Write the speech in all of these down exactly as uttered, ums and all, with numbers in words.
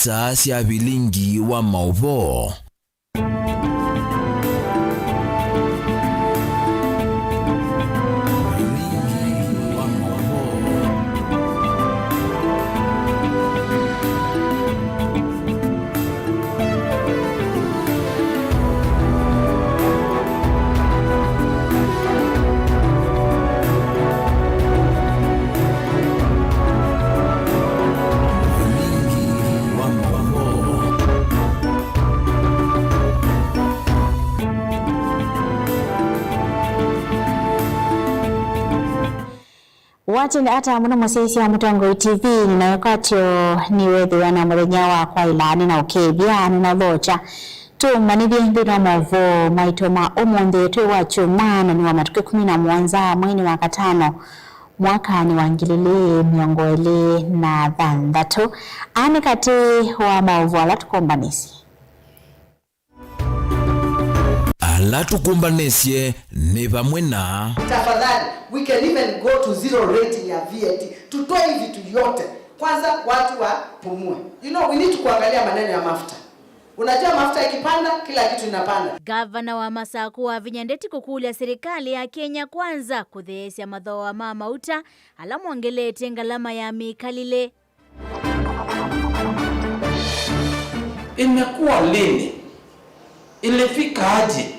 Saa sya vilingi wa maũvoo. Vilingi wa maũvoo. Watenda ata mũno mũsyaĩĩsya wa Mũtongoi T V, nĩnawe kwatyo nĩwethĩwa na mũthenya wa kwaĩla nĩna ũkethya nĩna ũthokya. Tũmanĩthye nthĩnĩ wa maũvoo maitũ ma ũmũnthĩ twĩ wa kyumwa na nĩ wa matukũ ĩkũmi na mũonza mweinĩ wa katano mwakanĩ wa ngili ilĩ mĩongo ĩlĩ na thanthatũ. Aa nĩ katĩ wa maũvoo ala tũkũmbanĩsye. Ala tũkũmbanĩsye nĩ vamwe na. Tafadhali, we can even go to zero rating ya V A T. Tutoe hii vitu yote. Kwanza watu wapumue. You know, we need to kuangalia maneno ya mafuta. Unajua mafuta ikipanda, kila kitu inapanda. Gavana wa Masakũ Wavinya Ndeti kũkũlya silikalĩ ya Kenya Kwanza kũtheesya mathooa ma mauta ala mongelete ngalama ya mĩkalĩle. Imekuwa lini? Ilifikaje?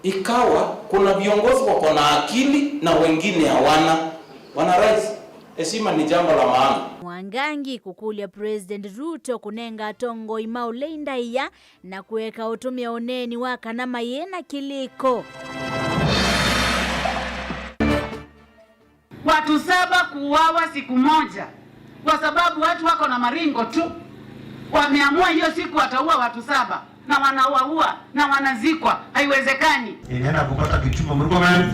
Ikawa kuna viongozi wako na akili na wengine hawana. Bwana Rais, heshima ni jambo la maana. Mwangangi kũkũlya President Ruto kũnenga atongoi ma ũlei ndaĩa na kũeka ũtũmĩa ũneeni wa kana mayĩ na kĩlĩko. Watu saba kuuawa siku moja kwa sababu watu wako na maringo tu. Wameamua hiyo siku wataua watu saba na wanawaua na wanazikwa. Haiwezekani. Ninaenda kupata kichuma Murkomen,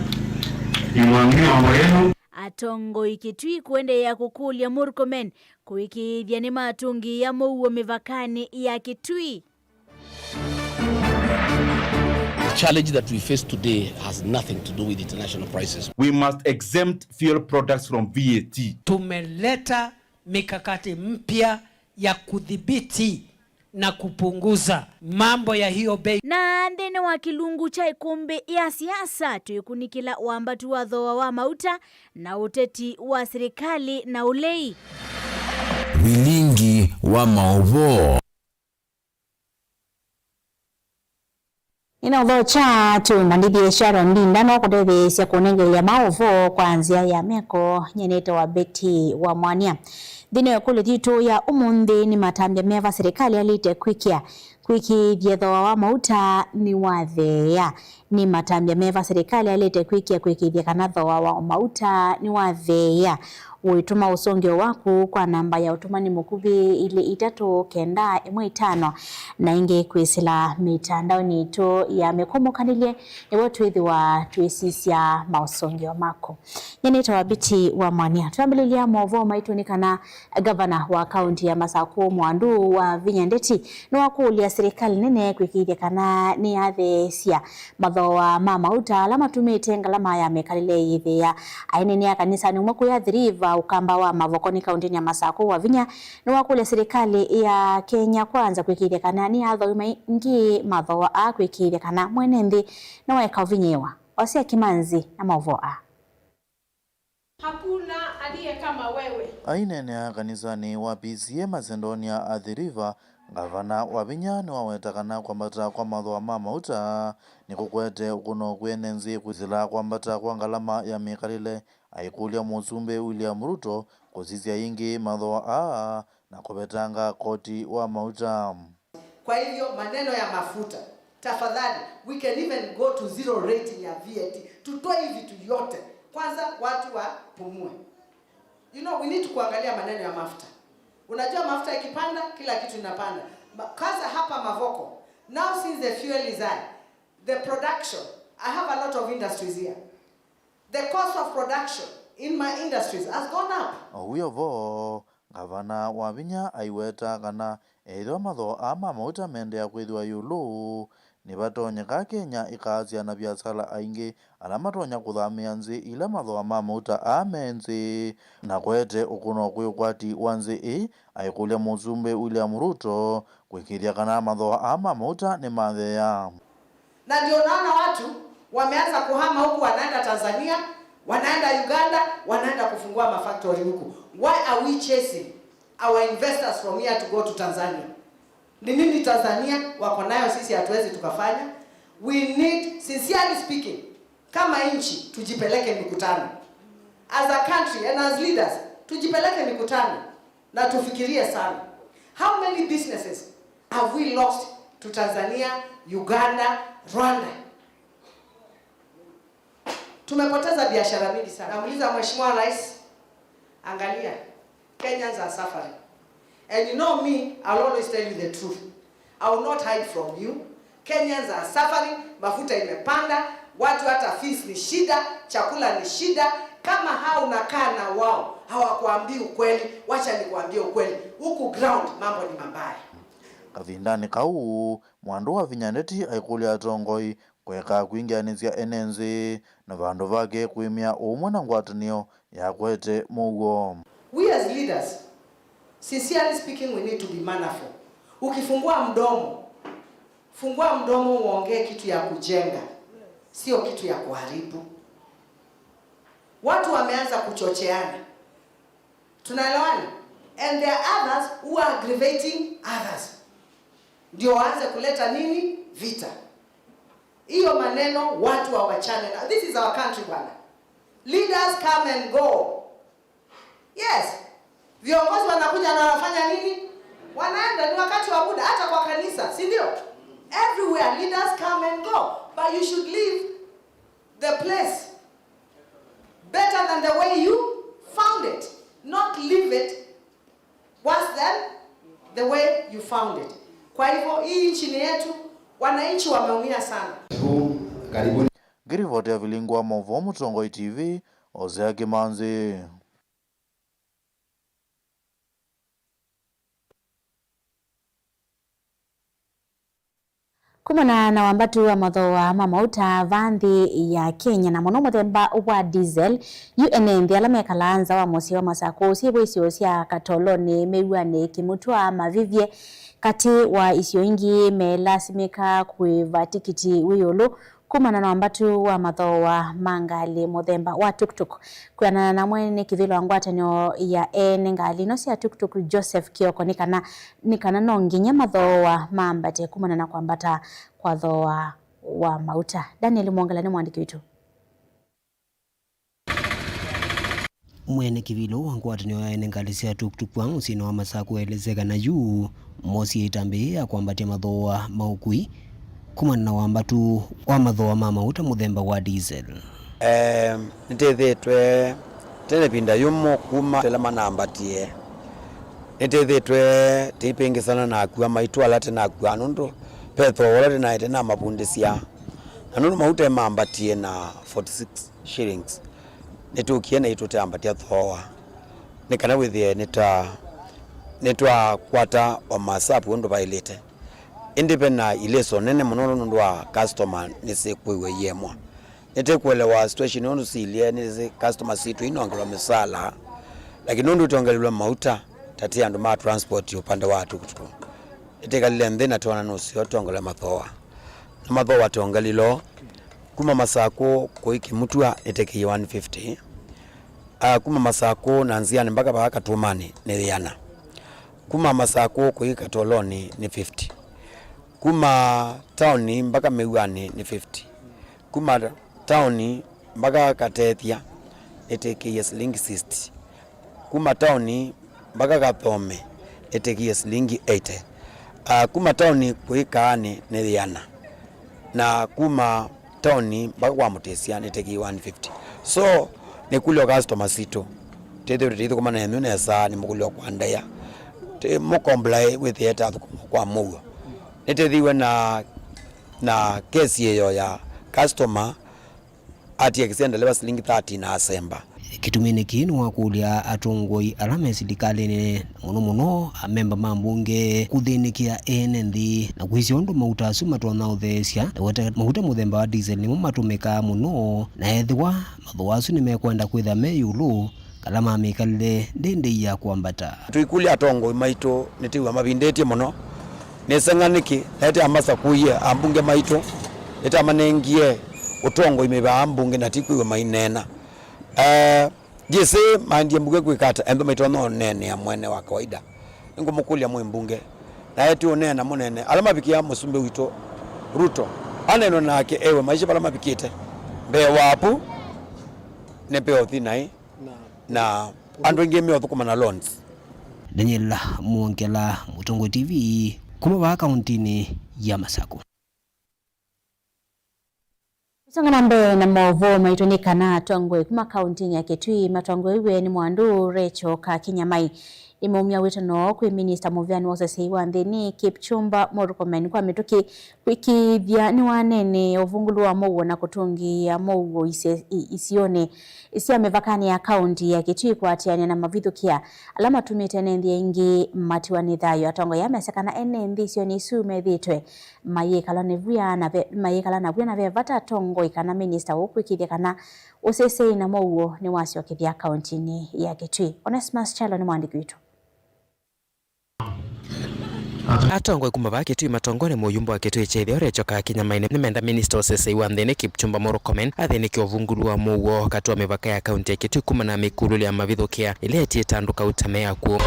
nimwambie mambo yenu. Atongoi Kitui kũendeea kũkũlya Murkomen kũĩkĩĩthya nĩmatũngĩĩa mũuo mĩvakanĩ ya Kitui. The challenge that we face today has nothing to do with international prices. We must exempt fuel products from V A T. Tumeleta mikakati mpya ya kudhibiti na kupunguza mambo ya hiyo bei. Na nthĩnĩ wa kĩlungu kya ĩkũmbĩ ya siasa, twĩkunĩkĩla wambatu wa thooa wa mauta na ũteti wa silikalĩ na ũlei. Vilingi wa maũvoo. Nĩnaũthokya tũmbanĩthye Sharon Ndinda no kũtetheesya kũnengelea maũvoo kwa nzĩa ya meko. Nyie nĩtawa Betty wa Mwania. Nthĩnĩ wa ĩkũlyo yitũ ya ũmũnthĩ, nĩ matambya meva silikalĩ yaĩlĩte kwĩkĩa kwĩkĩĩthya thooa wa mauta nĩwatheea? Nĩ matambya meva silikalĩ yaĩlĩte kwĩkĩa kwĩkĩĩthya kana thooa wa mauta nĩwatheea? Ũitũma ũsũngĩo waku kwa namba ya ũtũmani mũkuvĩ ilĩ itatũ kenda ĩmwe itano, na ĩngĩ kwĩsĩla mĩtandaonĩ yitũ ya mĩkũmũkanĩlye, nĩvo twĩthĩwa twĩsisya maũsũngĩo maku. Nyie nĩtawa Betty wa Mwania. Twambĩlĩlya maũvoo maitũ nĩ kana gavana wa kaunti ya Masakũ Mwandu Wavinya Ndeti nĩwakũlya silikalĩ nene kwĩkĩĩthya kana nĩyatheesya mathooa ma mauta ala matumĩte ngalama ya mĩkalĩle yĩthĩĩa. Aineenea kanisanĩ ũmwe kũya Athi River, ũkamba wa Mavokoni kauntinĩ ya Masakũ Wavinya nĩwakũlya silikalĩ ya Kenya Kwanza kwĩkĩĩthya kana nĩyathooa maingĩ mathooa aa kwĩkĩĩthya kana mwene nthĩ nĩwaeka ũvinyĩĩwa. Osia Kimanzi na maũvoo aa. Hakuna aliye kama wewe. Aineenea kanisanĩ wa P C A Macedonia Athi River, Ngavana Wavinya nĩwaweta kana kwambata kwa mathooa ma mauta nĩkũkwete ũkũno kwĩ ene nthĩ kwĩsĩla kwambata kwa ngalama ya mĩkalĩle. Aikũlya Mũsumbĩ William Ruto kũsisya ĩngĩ mathooa aa na kũvetanga koti wa mauta. Kwa hivyo, maneno ya mafuta, tafadhali, we can even go to zero rating ya V A T. Tutoe hii vitu yote. Kwanza watu wapumue. You know, we need to kuangalia maneno ya mafuta. Unajua mafuta ikipanda, kila kitu inapanda. Ma-, kwanza hapa Mavoko, now since the fuel is high, the production, I have a lot of industries here. The cost of production in my industries has gone up. O wĩ o vo, Ngavana Wavinya aiweta kana ethĩwa mathooa aa ma mauta meendeea kwĩthĩwa ĩũlũ, Nĩvatonyeka Kenya ĩkaasya anaviasala aingĩ ala matonya kũthamĩa nzĩ ila mathooa ma mauta aa me nzĩ, na kũete ũkũno kwĩ ũkwati wa nzĩ ĩĩ, aikũlya Mũsumbĩ William Ruto kũĩkĩĩthya kana mathooa aa ma mauta nĩmatheea. Na ndio unaona watu wameanza kuhama huku, wanaenda Tanzania, wanaenda Uganda, wanaenda kufungua mafactory huku. Why are we chasing our investors from here to go to Tanzania? Ni nini Tanzania wako nayo sisi hatuwezi tukafanya? We need, sincerely speaking, kama nchi tujipeleke mikutano. As a country and as leaders, tujipeleke mikutano na tufikirie sana. How many businesses have we lost to Tanzania, Uganda, Rwanda? Tumepoteza biashara mingi sana. Namuuliza Mheshimiwa Rais, angalia, Kenyans are suffering. And you know me, I'll always tell you the truth. I will not hide from you. Kenyans are suffering, mafuta imepanda, watu hata fees ni shida, chakula ni shida. Kama hao unakaa na wao, hawakuambii ukweli, wacha nikuambie ukweli. Huku ground mambo ni mabaya. Kavindanĩ kau, Mwandu wa Vinya Ndeti aikũlya atongoi kũekaa kwingĩanĩsya ene nzĩ, na vandũ vake kũĩmĩa ũmwe na ngwatanĩo ya kũete mũuo. We as leaders, sincerely speaking, we need to be mannerful. Ukifungua mdomo, fungua mdomo uongee kitu ya kujenga, sio kitu ya kuharibu. Watu wameanza kuchocheana. Tunaelewana? And there are others who are aggravating others. Ndio waanze kuleta nini? Vita. Hiyo maneno watu wawachane na. This is our country, bwana. Leaders come and go. Yes. Viongozi wanakuja na wanafanya nini? Wanaenda, ni wakati wa muda, hata kwa kanisa, si ndio? Everywhere leaders come and go, but you should leave the place better than the way you found it, not leave it worse than the way you found it. Kwa hivyo, hii nchi ni yetu, wananchi wameumia sana. Karibu. Ngirivoti ya Vilingi wa Mauvoo, Mũtongoi T V, Hosea Kimanzi. Kumana na wambatu wa mathooa ma mauta va nthĩ ya Kenya, na mũno mũthemba wa diesel, yu ene nthĩ ala mekalaa nza wa mũsyĩ wa Masakũ syĩvo isio sya Katolonĩ mew'anĩ kĩmũtwa mavĩvye katĩ wa isio ingĩ, melasimĩka kũĩva tikiti wĩ ĩũlũ kumana na wambatu wa mathooa ma ngalĩ mũthemba wa tuktuk. Kwĩanana na mwene kĩvĩla wa ngwatanĩo ya ene ngalĩ ino sya tuktuk, Joseph Kioko, nĩ kana, nĩ kana no nginya mathooa mambate kumana na kwambata kwa thooa wa mauta. Daniel Mwongela nĩ mwandĩki witũ. Mwene kĩvĩla wa ngwatanĩo ya ene ngalĩ sya tuktuk wa mũsyĩnĩ wa Masakũ aelesya kana yu mosie ĩtambya ya kwambatya mathooa ma ũkui kumana na wambatu wa mathooa ma mauta mũthemba wa diesel. Em, nĩtĩthĩtwe tene ĩvinda yũmũ kuma ĩla manambatie. Nĩtĩthĩtwe tĩipĩngĩsana na akua maitũ ala tĩnakua nũndũ ve thooa ũla tĩnaĩ tĩnamavundĩsya. Na nũndũ mauta mambatie na forty six shillings, nĩtũkie naitũ tũteambatya thooa nĩ kana wĩthĩe nĩtwa-, nĩtwakwata o masavu ũndũ vaĩlĩte. Ĩndĩ ve na ilĩso nene mũno nũndũ wa customer nĩsyĩkwĩw'a iemwa. Nĩtĩkũelewa situation ũndũ siilye nĩ customer sitũ inongelwa mĩsala, lakini nũndũ tongelelwa mauta, ta ti andũ ma transport upande wa tuktuk. Nĩtĩkalile nthĩ na twona nũseo tongele mathooa. Na mathooa tongelilo, kuma Masakũ kũi Kĩmutwa nĩtekie one fifty. Ah, kuma Masakũ na nziani mpaka vaa Katũmanĩ nĩ ĩana. Kuma Masakũ kũi Katolonĩ nĩ fifty. Kuma taoni mpaka Mĩw'anĩ nĩ fifty. Kuma taoni mpaka Katethya nĩtĩkĩie silingi sixty. Kuma taoni mpaka Kathome nĩtĩkĩie silingi eighty. Ah, kuma taoni kũi Kaanĩ nĩ ĩana. Na kuma taoni mpaka kwa Mũtĩsya nĩtĩkĩie one fifty. So, nĩkũlya customer sitũ. Tĩthĩwe tũithukumana nenyu nesa, nĩmũkũlya kwa ndaĩa. Tĩ mũkombolai wĩthĩe ta thũkũma kwa mũuo. Nĩtĩthĩwe na, na kesi ĩyo ya customer atie kĩsĩa ndeleva silingi thirty na asemba. Kĩtuminĩ kĩĩ nĩwakũlya atongoi ala me silikalĩnĩ, na mũno mũno amemba ma mbunge, kũthĩnĩkĩa ene nthĩ na kwĩsĩ ũndũ mauta asu matonya ũtheesya na kũete mauta mũthemba wa diesel nĩmo matũmĩkaa mũno, na ethĩwa mathooa asu nĩmekwenda kwĩthwa me ĩũlũ, kana ma mĩkalĩle ndĩndĩi ya kwambata. Tũikũlya atongoi maitũ nĩtwĩw'a mavindĩtye mũno. Nĩseng'a nĩkĩ na ĩteamasakũie ambunge maitũ, ĩtamanengie ũtongoi mĩvaa mbunge na tikwĩw'a maineena. Eh, ndyĩsĩ maendie mbunge kwĩka ata, ethĩwa maitonya ũneenea mwene wa kawaida. Nĩngũmũkũlya mwĩ mbunge, na etĩ ũneena mũnene ala mavikĩa mũsumbĩ witũ Ruto, aneenwe nake ewe maisha vala mavikĩte mbee wapu nĩ peo thi naĩ. Na andũ aingĩ meũthũkũma na loans. Daniel Mwongela, Mũtongoi T V, kuma vaa kauntinĩ ya Masakũ. Tũsonga na mbee na maũvoo maitũ nĩ kana atongoi kuma kauntinĩ ya Kitui matongoew'e nĩ mwandu Rachel Kakinyamai nĩmaumya wĩtano kwĩ minista mũvĩanĩ wa ũseseĩ wa nthĩnĩ Kipchumba Murkomen kwa mĩtũkĩ kwĩkĩĩthya nĩwaneenea ũvungũlu wa mũuo na kũtũngĩĩa mũuo isio-, i-, isionĩ sya mĩvakanĩ ya kaunti ya Kitui kũatĩanĩa na mavithũkĩa ala matumĩte ene nthĩ aingĩ matiwa nĩ thayũ. Atongoi aa mesĩ kana ene nthĩ isionĩ isu methĩĩtwe mayĩkala nĩ vw'ĩa na ve-, mayĩkala na vw'ĩa na ve vata atongoi kana minista ũũ kwĩkĩĩthya kana ũseseĩ na mũuo nĩwasyokethya kauntinĩ ya Kitui. Onesmus Kyalo nĩ mwandĩki witũ. Atongoi kuma vaa Kitui matongoew'e nĩ mũyumba wa Kitui kya ĩtheo Rachel Kakinyamai nĩmenda minista wa ũseseĩ wa nthĩnĩ Kipchumba Murkomen athĩnĩke ũvungũlu wa mũuo katĩ wa mĩvaka ya kaunti ya Kitui kumana na mĩkũlũle ya mavithũkĩa ĩla ĩtiĩte andũ kauta me akw'ũ.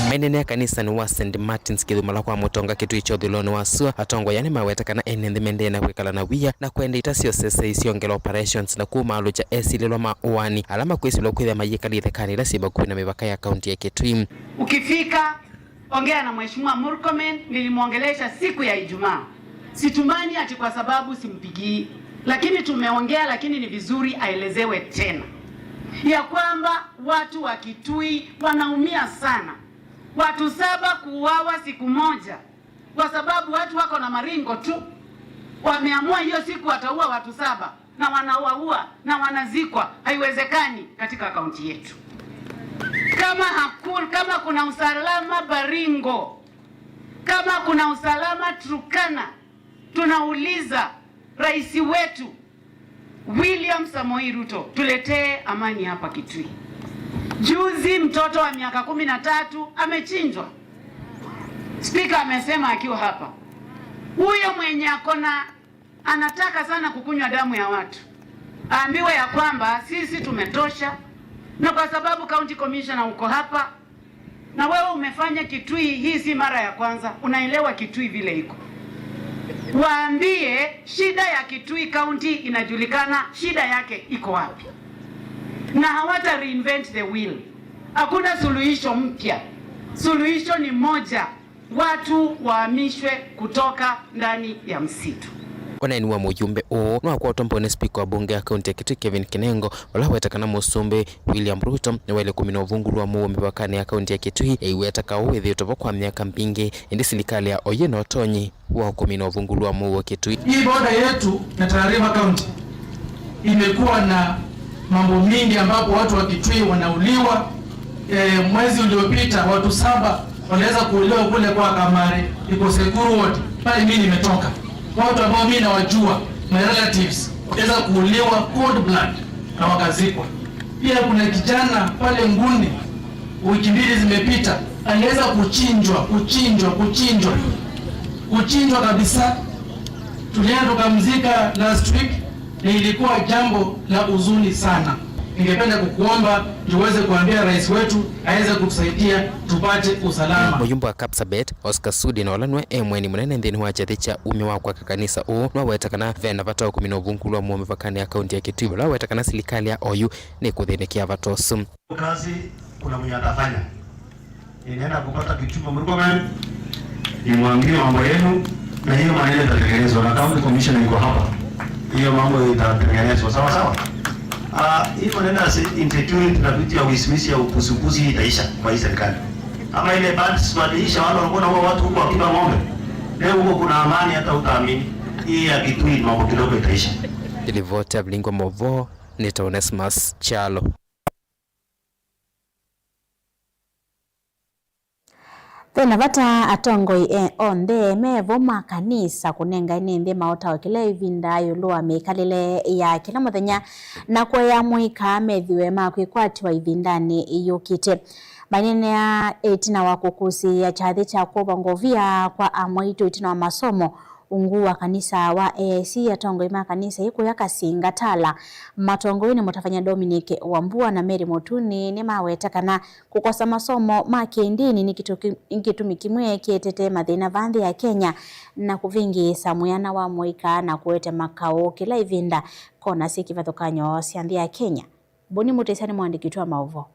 Maineenea kanisanĩ wa Saint Martin's Kĩthumala kwa Mũtonga Kitui kya ũthũĩlonĩ wa sua, atongoi aa nĩmaweta kana ene nthĩ mendeee na kwĩkala na wia na kwenda ita sya ũseseĩ syongela operations na kumaalũkya esilĩlwa ma ũaani ala makwĩsilwa kwĩthĩa mayĩkalĩte ĩthekanĩ ila syĩ vakuvĩ na mĩvaka ya kaunti ya Kitui. Ukifika, ongea na Mheshimiwa Murkomen, nilimwongelesha siku ya Ijumaa. Situmani ati kwa sababu simpigii, lakini tumeongea, lakini ni vizuri aelezewe tena ya kwamba watu wa Kitui wanaumia sana. Watu saba kuuawa siku moja kwa sababu watu wako na maringo tu. Wameamua hiyo siku wataua watu saba na wanawaua na wanazikwa. Haiwezekani katika kaunti yetu. Kama haku-, kama kuna usalama Baringo, kama kuna usalama Turkana, tunauliza rais wetu William Samoei Ruto, tuletee amani hapa Kitui. Juzi mtoto wa miaka kumi na tatu amechinjwa. Spika amesema akiwa hapa, huyo mwenye akona anataka sana kukunywa damu ya watu, aambiwe ya kwamba sisi tumetosha, na kwa sababu county commissioner uko hapa, na wewe umefanya Kitui, hii si mara ya kwanza, unaelewa Kitui vile iko. Waambie shida ya Kitui County inajulikana, shida yake iko wapi, na hawata reinvent the wheel. Hakuna suluhisho mpya, suluhisho ni moja. Watu wahamishwe kutoka ndani ya msitu. Ũneeni wa mũyumbe ũũ nĩwakwatwa mbau nĩ spika wa mbunge ya kaunti ya Kitui Kevin Kinengo, ũla waweta kana mũsumbĩ William Ruto nĩwaĩle kũmina ũvungũlu wa mũuo mĩvakanĩ ya kaunti ya Kitui, eiweta kaũ wĩthĩĩtwe vo kwa myaka mbingĩ, ĩndĩ silikalĩ ya Oyũ ĩna ũtonyi wa kũmina ũvungũlu wa mũuo Kitui. Hii border yetu na Tana River County imekuwa na mambo mingi ambapo watu wa Kitui wanauliwa. Eh, mwezi uliopita watu saba waliweza kuuliwa kule kwa Kamare, iko Sekuru Ward, pale mimi nimetoka. Watu ambao mimi nawajua, my relatives, waliweza kuuliwa cold blood na wakazikwa. Pia kuna kijana pale Nguni, wiki mbili zimepita, aliweza kuchinjwa, kuchinjwa, kuchinjwa, kuchinjwa kabisa. Tulienda tukamzika last week, na ilikuwa jambo la huzuni sana. Ningependa kukuomba ndio uweze kuambia rais wetu aweze kutusaidia tupate usalama. Mũyumbe wa Kapsabet, Oscar Sudi, na ũla nĩwe e mũeni mũnene nthĩnĩ wa kyathĩ kya umya wa kwaka kanisa ũũ, nĩwaweta kana ve na vata wa kũmina ũvungũlu wa mũuo mĩvakanĩ ya kaunti ya Kitui, vala waweta kana silikalĩ ya Oyũ nĩkũthĩnĩkĩa vata ũsu. Kazi kuna mwenye atafanya. Ninaenda kupata Kipchumba Murkomen, nimwambie mambo yenu, na hiyo maneno itatengenezwa, na county commissioner yuko hapa, hiyo mambo itatengenezwa, sawa sawa. Ah, hii maneno ya se-, insecurity na vitu ya wisiwisi ya upuzipuzi itaisha kwa hii serikali. Ama ile bands waliisha, wale walikuwa wanaua watu huko wakiba ng'ombe, leo huko kuna amani hata utaamini. Hii ya Kitui mambo kidogo itaisha. Nĩ livoti ya Vilingwa Mauvoo, Nĩ ta Onesmus Kyalo. Ve na vata atongoi e onthe me vo ma kanisa kũnenga ene nthĩ maũtao kĩla ĩvinda ĩũlũ wa mĩkalĩle ya kĩla mũthenya na kũea mũika methĩwe ma kwĩkwatĩwa ĩvindanĩ yũkĩte. Maineenea ĩtina wa kũkũsĩĩa kyathĩ kya kwovwa ngovia kwa amwaitũ ĩtina wa masomo ungu wa kanisa wa A I C, atongoi ma kanisa ĩĩ kũya Kasinga Tala matongoew'e nĩ mũtavany'a Dominic Wambua na Mary Mũtuni nĩmaweta kana kũkosa masomo ma kĩndini nĩ kĩtũ-, nĩ kĩtumi kĩmwe kĩetete mathĩna vaa nthĩ ya Kenya na kũvĩngĩĩsa mwĩana wa mũika na kũete makaũ kĩla ĩvinda kona syĩ kĩvathũkany'o sya nthĩ ya Kenya. Boni Mũtĩsya nĩ mũandĩki witũ wa maũvoo.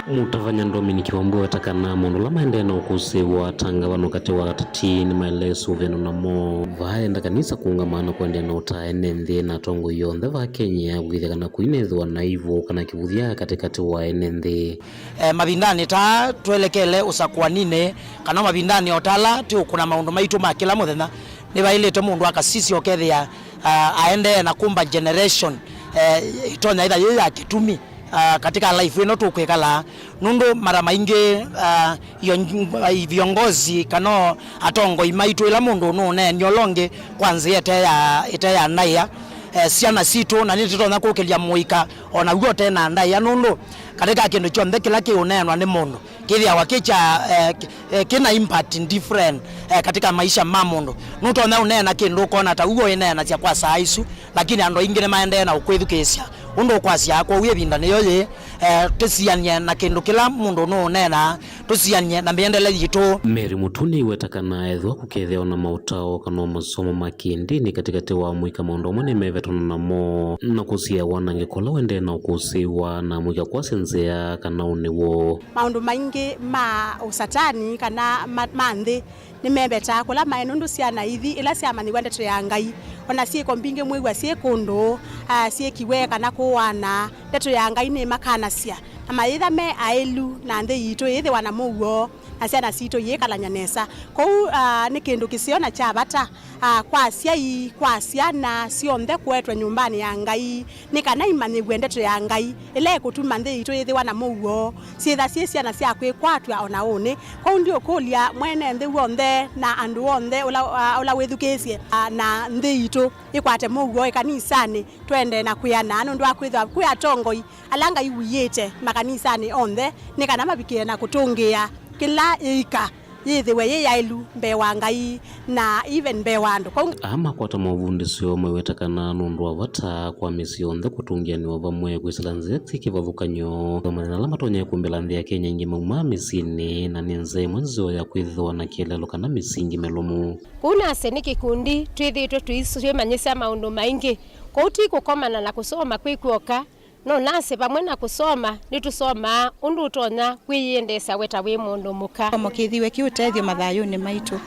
Mũtavany'a Dominic Wambua aweta kana maũndũ ala maendee na ũkũsĩĩwa ta ngavano katĩ wa ateti nĩmaĩle sũvĩanwa namo. Vaa enda kanisa kũũngama na kũendeea na ũtaa ene nthĩ na atongoi onthe vaa Kenya kũĩkĩĩthya kana kũinethĩwa na ivũ kana kĩvũthya katĩkatĩ wa ene nthĩ. E, mavindanĩ ta twelekele ũsakũaninĩ, kana mavindanĩ o ta ala tũũkũna maũndũ maitũ ma kĩla mũthenya, nĩvaĩlĩte mũndũ akasisya ũkethĩa, ah, aendee na kũmba generation, eh, ĩtonya ĩtha yĩ ya kĩtumi, ah, katika life ĩno tũkwĩkala. Nũndũ mara maingĩ, ah, ion-, viongozi kana atongoi maitũ, ĩla mũndũ nũũneeni ũla ũngĩ kwa nzĩa ĩte ya, ĩte ya ndaĩa, eh, syana sitũ, na nĩtũtonya kũkĩlya mũika o naw'o ũte na ndaĩa, nũndũ katika kĩndũ kyonthe kĩla kĩũneenwa nĩ mũndũ, kĩthĩawa kĩ kya, eh, k-, eh, kĩna impact different, eh, katika maisha ma mũndũ. Nũtonya ũneena kĩndũ ũkona ta ũu ũineenasya kwa saa isu, lakini andũ aingĩ nĩmaendee na ũkwĩthukĩĩsya ũndũ ũkwasya. Kwoou ĩvinda nĩyo yĩĩ, eh, tũsiany'e na kĩndũ kĩla mũndũ nũũneenaa, tũsiany'e na mĩendele yitũ. Mary Mũtuni aiweta kana ethĩwa kũkethĩawa na maũtao kana masomo ma kĩndini katĩkatĩ wa mũika maũndũ amwe nĩmevetana namo, na kũsiawa na ngĩkola ũendee na ũkũsĩĩwa na mũika kwasya nzĩa kana ũnĩ woo. Maũndũ maingĩ ma ũsatani kana ma, ma nthĩ nĩmevetaa kũla maĩ, nũndũ syana ithi ila syamanyĩw'a ndeto ya Ngai, o na syĩko mbingĩ mwĩw'a syĩ kũndũ, ah, syĩkiwe kana kũaana, ndeto ya Ngai nĩmakanasya. Na mayĩtha me aĩlu na nthĩ yitũ yĩthĩwa na mũuo, na syana sitũ iyĩkalany'a nesa. Kwoou, ah, nĩ kĩndũ kĩseo na kya vata, ah, kwa asyai, kwa syana syonthe kũetwe nyũmbanĩ ya Ngai, nĩ kana imanyĩw'e ndeto ya Ngai, ĩla ĩkũtuma nthĩ yitũ yĩthĩwa na mũuo, syĩtha syĩ syana sya kwĩkwatw'a o na ũnĩ. Kwoou ndiũkũlya mwene nthĩ w'onthe na andũ onthe ũla, ah, ũla wĩthukĩĩsye, ah, na nthĩ yitũ ĩkwate mũuo ĩkanisanĩ, tũendee na kwĩanaa, nũndũ wa kwĩthĩwa kwĩ atongoi ala Ngai wiĩte makanisanĩ onthe, nĩ kana mavikĩe na kũtũngĩĩa kĩla yĩika yĩthĩwe yĩ yaĩlu mbee wa Ngai na even mbee wa andũ. Kwoou aa makwata maũvundĩsyo maiweta kana nũndũ wa vata kwa mĩsyĩ yonthe kũtũngĩanĩwa vamwe kwĩsĩla nzĩa syĩ kĩvathũkany'o. Mathĩna ala matonya kũmbĩla nthĩ ya Kenya aingĩ maumaa mĩsyĩnĩ, na nĩ nzĩa ĩmwe nzeo ya kwĩthĩwa na kĩeleelo kana mĩsingi mĩlũmu. Kwoou nase nĩ kĩkundi twĩthĩĩtwe tũi-, twĩmanyĩsya maũndũ maingĩ. Kwoou ti kũkomana na kũsoma kwĩ kw'oka, no nase vamwe na kũsoma, nĩtũsomaa ũndũ ũtonya kwĩyĩendeesya we ta wĩ mũndũ mũka. Kĩsomo kĩthĩwe kĩ ũtethyo mathayũnĩ maitũ.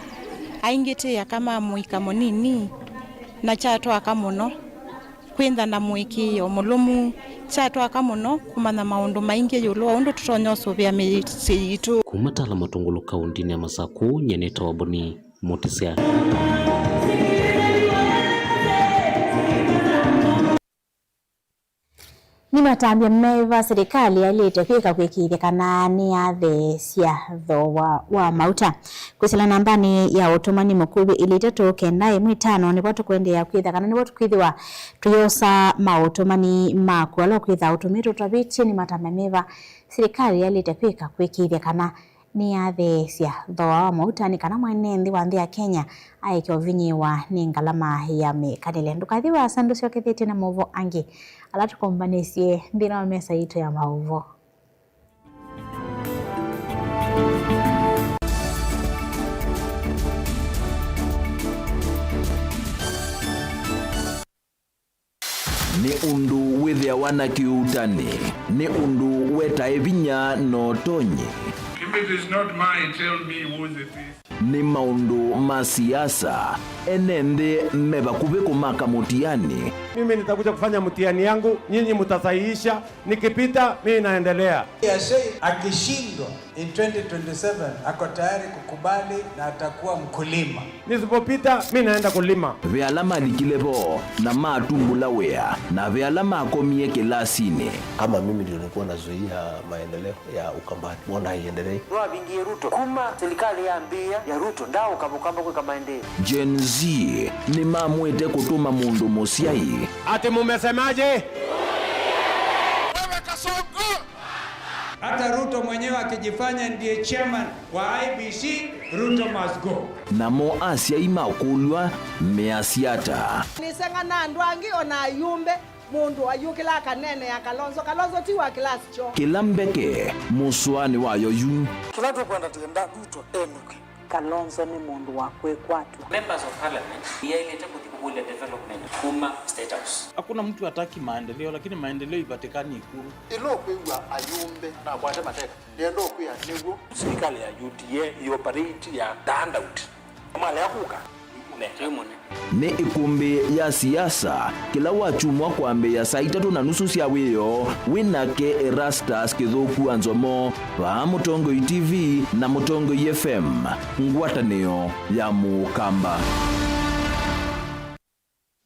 Aingĩ twĩ aka ma mũika mũnini, na kyatwaka mũno kwĩntha na mũĩkĩĩo mũlũmu. Kyatwaka mũno kũmanya maũndũ maingĩ ĩũlũ wa ũndũ tũtonya ũsũvĩa mĩsyĩ yitũ. Kuma Tala Matungulu, kaũntĩnĩ ya Masakũ, nyie nĩtawa Boni Mũtĩsya. Nĩmatambya meva silikalĩ yaĩlĩte kwĩka kwĩkĩĩthya kana nĩyatheesya thooa wa mauta. Kwĩsĩla nambanĩ ya ũtũmani mũkuvĩ ilĩ itatũ kenda ĩmwe itano, nĩvo tũkũendeea kwĩtha kana nĩvo tũkwĩthĩwa tũyosa maũtũmani maku ala ũkwĩtha ũtũmĩte ũtavĩtye. Nĩmatambya meva silikalĩ yaĩlĩte kwĩka kwĩkĩĩthya kana nĩyatheesya thooa wa mauta nĩ kana mwene nthĩ wa nthĩ ya Kenya aeke ũvinyĩĩwa nĩ ngalama ya mĩkalĩle. Ndũkathi vaasa, ndũsyokethetye na maũvoo angĩ ala tũkombanĩsye nthĩnĩ wa mesa yitũ ya maũvoo. Nĩ ũndũ wĩthĩawa na kĩuutani, nĩ ũndũ wetae vinya na ũtonyi. If it is not mine, tell me whose it is. Nĩ maũndũ ma siasa, ene nthĩ me vakuvĩ kũmaka mũtiani Mimi nitakuja kufanya mtihani yangu, nyinyi mtasahihisha, nikipita, mimi naendelea. Yashei akishindwa in twenty twenty-seven, ako tayari kukubali na atakuwa mkulima. Nisipopita, mimi naenda kulima. Ve ala malikile vo na matumbũla wĩa, na ve ala makomie kĩlasinĩ. Kama mimi ndio nilikuwa nazuia maendeleo ya Ukambani, mbona haiendelei? Nĩwavingie Ruto. Kuma silikalĩ yambĩĩa ya Ruto, ndaaũka Mũkamba kwĩka maendeeo. Gen Z nĩmamwĩte kũtũma mũndũ mũsyai. Ati mumesemaje? Wewe Kasongo! Hata Ruto mwenyewe akijifanya ndiye chairman wa I E B C, Ruto must go. Namo asyai makũlw'a measya ata? Nĩseng'ana andũ angĩ o na ayumbe. Mũndũ ayũkĩla akaneenea Kalonzo. Kalonzo ti wa kĩlasi kyoo. Kĩla mbeke mũsoanĩ wayo yu. Kĩla tũkwenda tũyenda Ruto enũke. Kalonzo nĩ mũndũ wa kwĩkwatw'a. Members of Parliament nĩyaĩlĩte kũthi kũkũlya development kuma State House. Hakuna mtu hataki maendeleo, lakini maendeleo ipatikani Ikulu. Ĩla ũkwĩw'a ayumbe nakwate mateka, nĩenda ũkwĩa nĩw'o. Silikalĩ ya U D A ĩoperate ya turned out. Malea kũka. Nĩ ĩkũmbĩ ya siasa kĩla wakyumwa kwambĩĩa saa itatũ na nusu sya wĩoo, wĩ nake Erastus Kĩthũku wa Nzomo, vaa Mũtongoi T V na Mũtongoi F M, ngwatanĩo ya Mũkamba.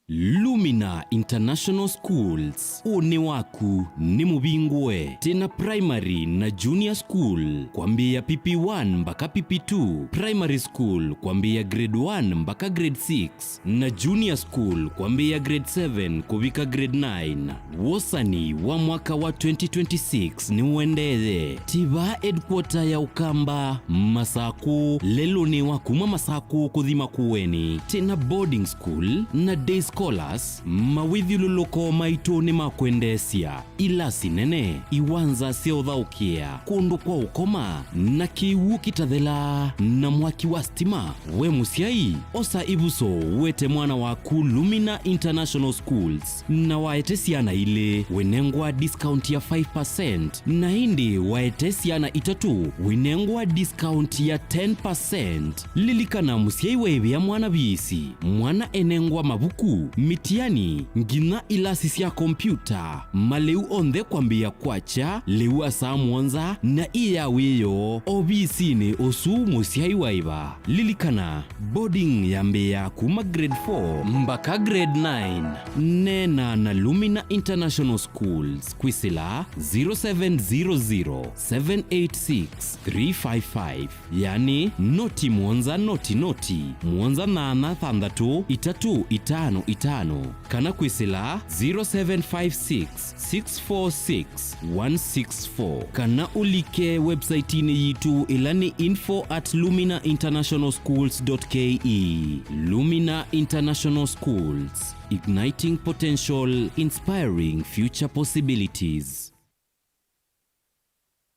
Lumina International Schools, ũnĩ waku nĩ mũvingũe. Twĩna primary na junior school, kwambĩĩa P P one mbaka P P two, primary school, kwambĩĩa grade one mbaka grade six, na junior school, kwambĩĩa grade seven kũvika grade nine. Wosani wa mwaka wa twenty twenty-six nĩũendee. Twĩ vaa headquarter ya Ũkamba, Masakũ, lelũnĩ wa kuma Masakũ kũthi Makueni. Twĩna boarding school na day scholars, mawĩthyũlũlũko maitũ nĩ ma kwendeesya. Ilasi nene, iwanza sya ũthaũkĩa, kũndũ kwa ũkoma, na kĩw'ũ kĩtathelaa, na mwaki wa sitima. We mũsyai, osa ĩvuso ũete mwana waku Lumina International Schools, na waete syana ilĩ, wĩnengwa discount ya five percent, na ĩndĩ waete syana itatũ, wĩnengwa discount ya ten percent. Lilikana, mũsyai waĩvĩa mwana viisi, mwana enengwa mavuku, mitiani, nginya ilasi sya kompyuta, malĩu onthe kwambĩĩa kwakya lĩu wa saa mũonza na ĩ ya wĩoo ovisinĩ ũsu mũsyai waĩva. Lilikana, boarding yambĩĩaa kuma grade four mbaka grade nine. Neena na Lumina International Schools kwĩsĩla zero seven zero zero, seven eight six, three five five. Yani, noti mũonza noti noti, mũonza nyanya thanthatũ itatũ itano itano, kana kwĩsĩla zero seven five six, six four six, one six four, kana ũlike website-inĩ yitũ ĩla nĩ info at lumina international schools dot K E. Lumina International Schools, igniting potential, inspiring future possibilities.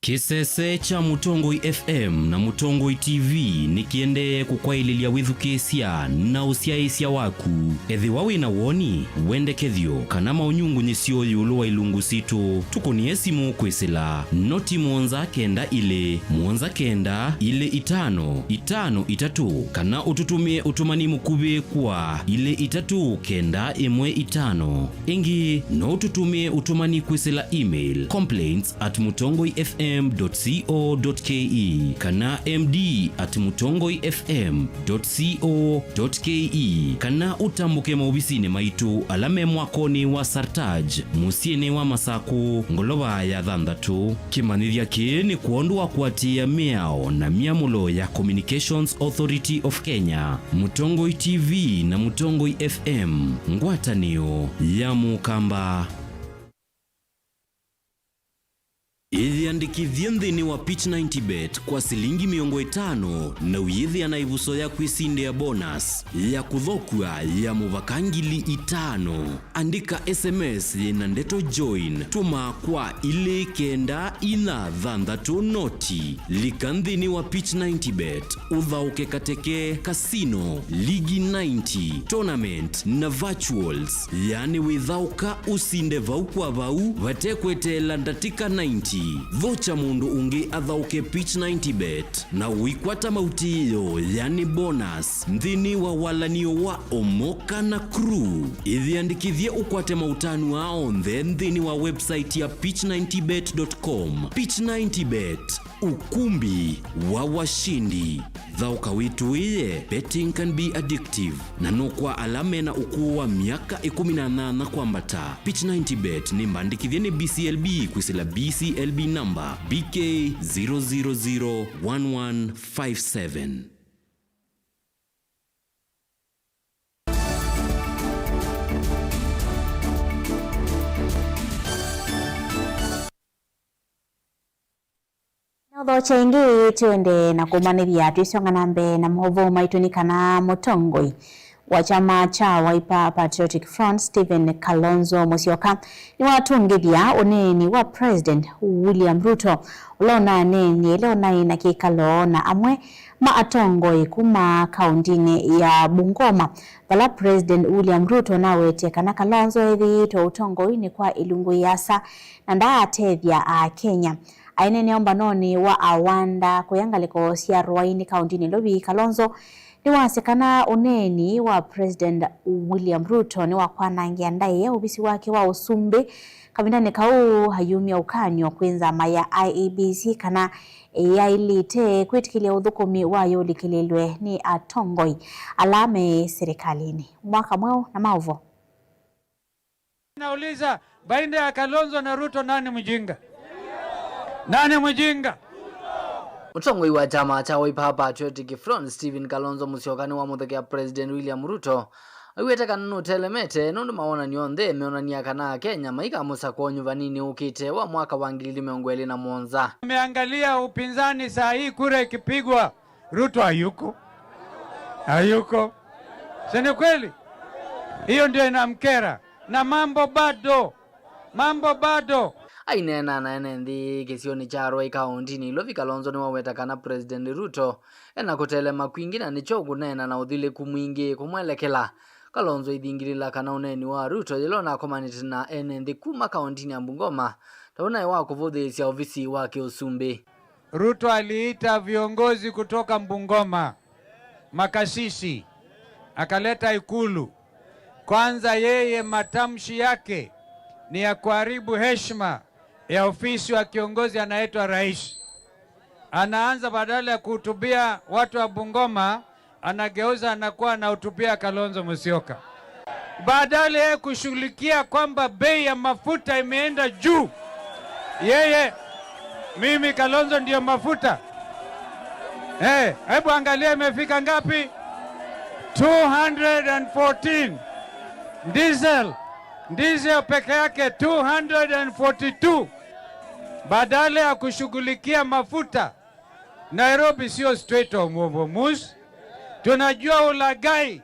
Kĩsese kya Mũtongoi F M na Mũtongoi T V nĩkĩendee kũkwaĩlĩlya wĩthukĩĩsya na ũsyaĩĩsya waku. Ethĩwa wĩ na woni, wendekethyo, kana maũnyungunyĩsyo ĩũlũ wa ilungu sitũ, tũkũnĩe simũ kwĩsĩla noti mũonza kenda ilĩ, mũonza kenda, ilĩ itano, itano itatũ, kana ũtũtũmĩe ũtũmani mũkuvĩ kwa ilĩ itatũ kenda ĩmwe itano. Ĩngĩ, no ũtũtũmĩe ũtũmani kwĩsĩla email complaints at mutongoi F M dot co dot K E kana M D at mutongoi F M dot co dot K E, kana ũtambũke maovisinĩ maitũ ala me mwakonĩ wa Sartaj, mũsyĩnĩ wa Masakũ, ngolova ya thanthatũ. Kĩmanyĩthya kĩĩ nĩ kwondũ wa kũatĩĩa mĩao na myamũlo ya Communications Authority of Kenya, Mũtongoi T V na Mũtongoi F M, ngwatanĩo ya Mũkamba. Ĩyĩandĩkĩthye nthĩnĩ wa Pitch ninety bet kwa silingi mĩongo ĩtano na ũyĩthĩa na ĩvuso ya kwĩsindĩa bonus ya kũthokw'a ya mũvaka ngili itano. Andĩka S M S yĩna ndeto join, tũma kwa ilĩ kenda inya thanthatũ noti. Lika nthĩnĩ wa Pitch ninety bet, ũthaũke kateke, casino, ligi ninety, tournament na virtuals, yaani wĩthaũka ũsinde vau kwa vau vate kweteela ndatĩka ninety. Voucher mũndũ ũngĩ athaũke Pitch ninety bet na ũikwata mautĩĩo, yani bonus, nthĩnĩ wa walanio wa Omoka na Crew. Ĩyĩandĩkĩthye ũkwate maũtanu aa onthe nthĩnĩ wa website ya pitch ninety bet dot com. Pitch ninety bet, ukumbi wa washindi. Thaũka wĩtũĩe, betting can be addictive, na no kwa ala mena ũkũũ wa myaka ĩkũmi na nyanya kwambata. Pitch ninety bet nĩ mbandĩkĩthye nĩ B C L B kwĩsĩla B C L B namba B K zero zero zero one one five seven. Na ũthokya ĩngĩ, tũendee na kũmanĩthya twĩsonga na mbee na maũvoo maitũ nĩ kana mũtongoi wa kyama kya Wiper Patriotic Front, Stephen Kalonzo Musyoka, nĩwatũngĩthya ũneeni wa President William Ruto, ũla ũnaneeny'e ĩla ũnaĩ na kĩkalo na amwe ma atongoi kuma kaũndĩnĩ ya Bungoma, vala President William Ruto nawetie kana Kalonzo ethĩĩtwe ũtongoinĩ kwa ĩlungu ĩasa na ndaatethya Akenya. Aineenea ũmbanonĩ wa Awanda kũya ngalĩko sya Rwaini kaũndĩnĩ Lovi, Kalonzo nĩwasya kana ũneeni wa President William Ruto nĩwakwanangĩa ndaĩa ũvisi wake wa ũsumbĩ. Kavindanĩ kau ayumya ũkany'o kwĩ nzama ya I E B C kana ĩyaĩlĩte kwĩtĩkĩlya ũthũkũmi wayo ũlikĩlĩlwe nĩ atongoi ala me silikalĩnĩ. Mwaka mweũ na maũvoo. Nauliza, baina ya Kalonzo na Ruto, nani mjinga? Nani mjinga? Mũtongoi wa kyama kya Wiper Patriotic Front, Stephen Kalonzo Musyoka, nĩwamũthokea President William Ruto, aiw'ĩte kana nũtelemete, nũndũ mawonany'o onthe meonany'a kana Akenya maikamũsakũa ũnyuvaninĩ ũkĩte wa mwaka wa ngili ili mĩongo ĩlĩ na mũonza. Ameangalia upinzani saa hii, kura ikipigwa, Ruto hayuko. Hayuko. Si ni kweli? Hiyo ndio inamkera. Na mambo bado. Mambo bado. Aineena na ene nthĩ kĩsionĩ kya Rwai kaũndĩnĩ Ilovi, Kalonzo nĩwaweta kana President Ruto ena kũtelema kwingĩ na nĩkyo ũkũneena na ũthilĩku mwingĩ kũmwelekela. Kalonzo aithingĩlĩla kana ũneeni wa Ruto yĩla ũnakomanĩte na ene nthĩ kuma kaũndĩnĩ ya Bungoma ta ũnaĩ wa kũvũthĩĩsya ovisi wa kĩũsumbĩ. Ruto aliita viongozi kutoka Bungoma, makasisi, akaleta Ikulu. Kwanza, yeye matamshi yake ni ya kuharibu heshima ya ofisi wa kiongozi anaitwa rais. Anaanza, badala ya kuhutubia watu wa Bungoma, anageuza, anakuwa anahutubia Kalonzo Musyoka. Badala ya kushughulikia kwamba bei ya mafuta imeenda juu, yeye, mimi Kalonzo ndio mafuta. Eh, hebu angalia imefika ngapi? Two hundred and fourteen. Diesel, diesel peke yake two hundred and forty-two. Badala ya kushughulikia mafuta, Nairobi sio Strait of Hormuz. Tunajua ulaghai,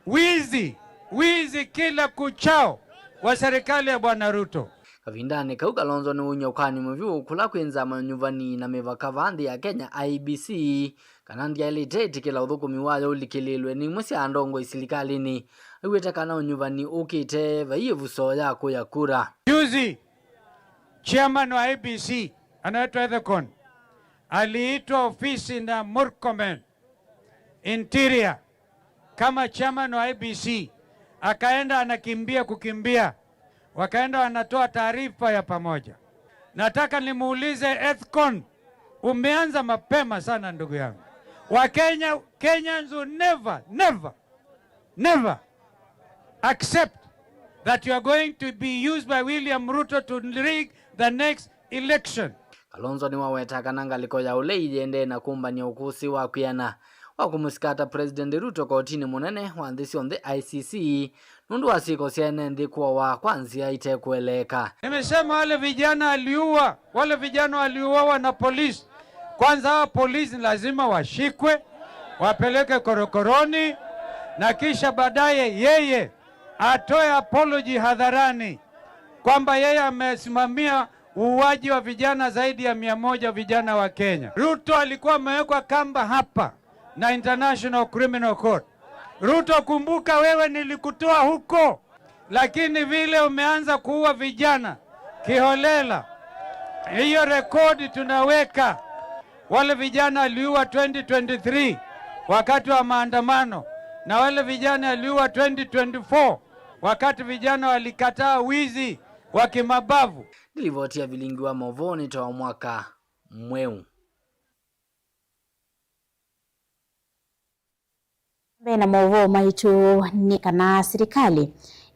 wizi, wizi kila kuchao wa serikali ya Bwana Ruto. Kavindanĩ kau, Kalonzo nĩwauny'a ũkany'o mũvyũ kũla kwĩ nzama ya ũnyuvani na mĩvaka vaa nthĩ ya Kenya, I E B C, kana ndyaĩlĩte ĩtĩkĩla ũthũkũmi wayo ũlikĩlĩlwe nĩ imwe sya andongoi silikalĩnĩ. Aiw'ĩte kana ũnyuvani ũkĩte vai ĩvuso ya kũya kura. Juzi, chairman wa I E B C anaitwa Ethekon aliitwa ofisi na Murkomen, Interior, kama chairman wa I E B C, akaenda anakimbia kukimbia, wakaenda wanatoa taarifa ya pamoja. Nataka nimuulize Ethekon, umeanza mapema sana ndugu yangu. Wa Kenya, Kenyans will never, never, never accept that you are going to be used by William Ruto to rig the next election. Kalonzo nĩwaweta kana ngalĩko ya ũlei yĩendee na kũmbany'a ũkũsĩ wa kwĩana wa kũmũsikata President Ruto kotinĩ mũnene wa nthĩ syonthe, I C C, nũndũ wa syĩko sya ene nthĩ kũawa kwa nzĩa itekũeleeka. Nimesema wale vijana aliua, wale vijana waliuawa na polisi. Kwanza, hawa polisi lazima washikwe, wapeleke korokoroni, na kisha baadaye yeye atoe apology hadharani kwamba yeye amesimamia uuaji wa vijana zaidi ya mia moja, vijana wa Kenya. Ruto alikuwa amewekwa kamba hapa na International Criminal Court. Ruto, kumbuka wewe, nilikutoa huko, lakini vile umeanza kuua vijana kiholela, Hiyo rekodi tunaweka. Wale vijana waliua twenty twenty-three wakati wa maandamano, na wale vijana waliua twenty twenty-four wakati vijana walikataa wizi wa kimabavu. Nĩ livoti ya vilingi wa maũvoo nĩ ta wa mwaka mweũ. Mbee na maũvoo maitũ nĩ kana silikalĩ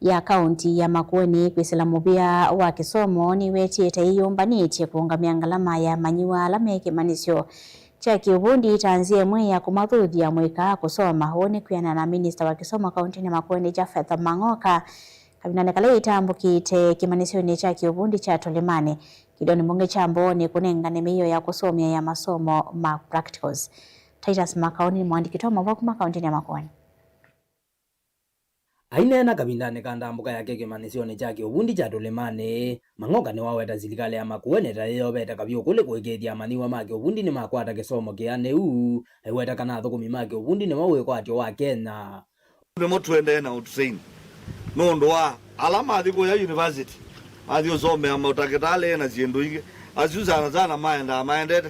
ya kaunti ya Makueni kwĩsĩla mũvĩa wa kĩsomo nĩwetĩte ĩyũmbanĩtye kũũngamĩa ngalama ya amanyĩw'a ala me kĩmanyĩsyo kya kĩũvundi ta nzĩa ĩmwe ya kũmathũthya mũika kũsoma. Ũũ nĩ kwĩanana na minista wa kĩsomo kauntinĩ ya Makueni, Japheth Mang'oka, kavindanĩ kala ĩtambũkĩte kĩmanyĩsyonĩ kya kĩũvundi kya Tũlĩmanĩ. Kĩdoni mbunge kya Mbooni kũnengane mĩio ya kũsomea ya masomo ma practicals. Titus Makaũ nĩ mũandĩki wa maũvoo kuma kauntinĩ ya Makueni. Aineena kavindanĩ ka ndambũka yake kĩmanyĩsyonĩ kya kĩũvundi kya Tũlĩmanĩ, Mang'oka nĩwaweta silikalĩ ya Makueni ta yĩyovete kavyũ kũlĩ kũĩkĩĩthya amanyĩw'a ma kĩũvundi nĩmakwata kĩsomo kĩanĩu, aiweta kana athũkũmi ma kĩũvundi nĩmo wĩkwatyo wa Kenya. Nĩmo tũendee na ũtrain. Nũndũ wa ala mathi kũya university, mathi ũsomea maũtakĩtalĩ na syĩndũ ingĩ, asu sana sana maendaa maendete.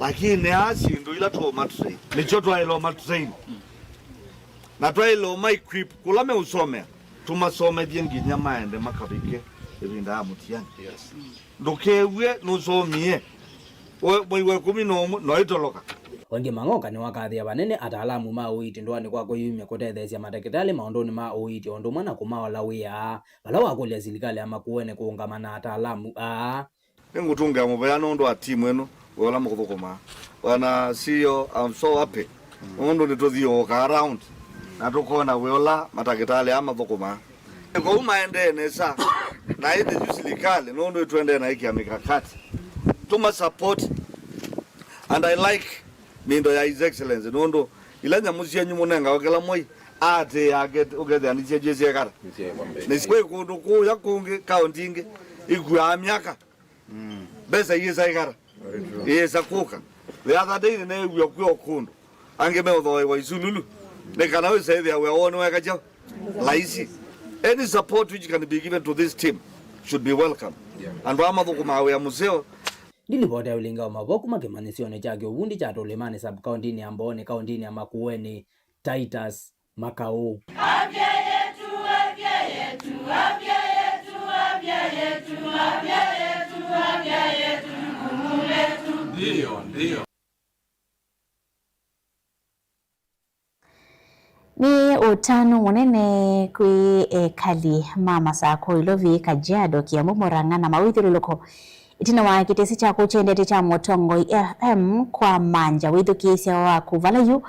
Lakini aa syĩndũ ila tũũmatrain, nĩkyo twaĩle ũmatrain. Na twaĩle ũma equip kũla meũsomea, tũmasomethye nginya maende makavike ĩvinda ya mũtiani. Yes. Ndũkew'e nũsomie. We, mwei wa ĩkũmi na ũmwe, no ĩtoloka. Ĩngĩ Mang'oka nĩwakathĩa vanene ataalamu ma ũiiti ndũanĩ kwa kwĩyumya kũtetheesya matakĩtalĩ maũndũnĩ ma ũiiti o ũndũ ũmwe na kũmaola wĩa, vala wakũlya silikalĩ ya Makueni kũũngama na ataalamu aa. Nĩngũtũngĩa mũvea nũndũ wa timu ĩno, we ũla mũthũkũmaa. Bwana C E O, I'm so happy. Nũndũ nĩtũthiũũka around, na tũkona we ũla matakĩtalĩ aa mathũkũmaa. Kwoou maendee nesa, na ĩthĩ yu silikalĩ, nũndũ ĩtũendee na ĩkĩa mikakati. Tũma support, and I like mindo ya His Excellency, nũndũ ila nyamũ syenyu mũnengawa kĩla mwei, aatĩĩa ake ũkethĩa nĩ syenyu syekara. Nĩ kwĩ kũndũ kũya kũngĩ, kaũnti ingĩ, ikuaa myaka. Mbesa iĩsa ĩkara. Very true. Iĩsa kũka. The other day nĩneew'a kwĩ o kũndũ angĩ meũthooewa isululu. Nĩ kana wĩsaĩthĩa wĩa woo nĩweka kyaũ? Laisi. Any support which can be given to this team should be welcome. Yeah. Andũ aa mathũkũmaa wĩa mũseo. Ndilivoti ya ũlinga wa mavoo kuma kĩmanyĩsyonĩ kya kĩũvundi kya Tũlĩmanĩ sub-kaũntinĩ ya Mbooni kaũntinĩ ya Makueni, Titus Makaũ. Afya yetu, afya yetu, afya yetu, afya yetu, afya yetu, afya yetu, jukumu letu. Ndio, ndio. Nĩ ũtanu mũnene kwĩ ekali ma Masakũ, Ilovi, Kajiado, Kiambu, Murang'a na mawĩthyũlũlũko. Ĩtina wa kĩtesi kyaku kyendete kya Mũtongoi F M kwa manja, wĩthukĩĩsya waku vala yu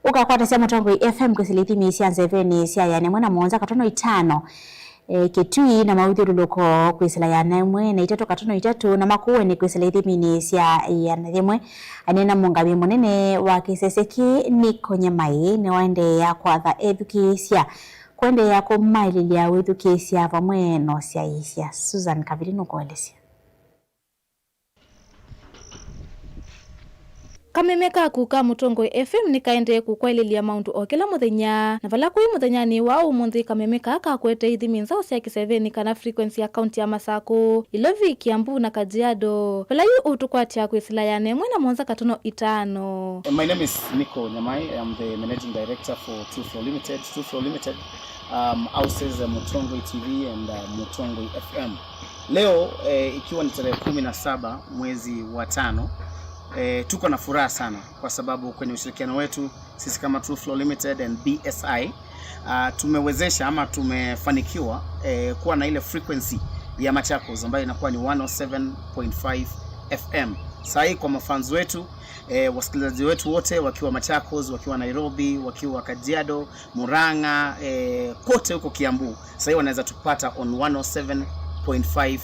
ũkakwatasya Mũtongoi F M kwĩsĩla ithimi sya nzevenĩ sya ĩana ĩmwe na mũonza katono itano, e, Kitui na mawĩthyũlũlũko kwĩsĩla ĩana ĩmwe na itatũ katono itatũ, na Makueni kwĩsĩla ithiminĩ sya ĩana yĩmwe. Aneena mũngavye mũnene wa kĩsese kĩĩ, Nick Nyamai, nĩwaendeea kwatha ethukĩĩsya kũendeea kũmaĩlĩlya wĩthukĩĩsya vamwe na ũsyaĩĩsya. Susan Kavili nũkũelesya. Kameme kaku ka Mũtongoi F M nĩkaendee kũkwaĩlĩlya maũndũ o kĩla mũthenya, na vala kũi mũthenyanĩ wa ũmũnthĩ, kameme kaa kakwete ithimi nzaũ sya kĩsevenĩ kana frequency ya kaunti ya Masakũ, Ilovi, Kiambu na Kajiado. Vala yu ũtũkwatya kwĩsĩla ĩana ĩmwe na mũonza katono itano. My name is Nico Nyamai. I am the managing director for True Flow Limited. True Flow Limited, um, houses, uh, Mũtongoi T V and, uh, Mũtongoi F M. Leo, eh, ikiwa ni tarehe kumi na saba mwezi wa tano, eh, tuko na furaha sana kwa sababu kwenye ushirikiano wetu sisi kama True Flow Limited and B S I, ah, tumewezesha ama tumefanikiwa, eh, kuwa na ile frequency ya Machakos ambayo inakuwa ni one oh seven point five F M. Saa hii kwa mafans wetu, eh, wasikilizaji wetu wote wakiwa Machakos, wakiwa Nairobi, wakiwa Kajiado, Murang'a, eh, kote huko Kiambu, sahii wanaweza tupata on one oh seven point five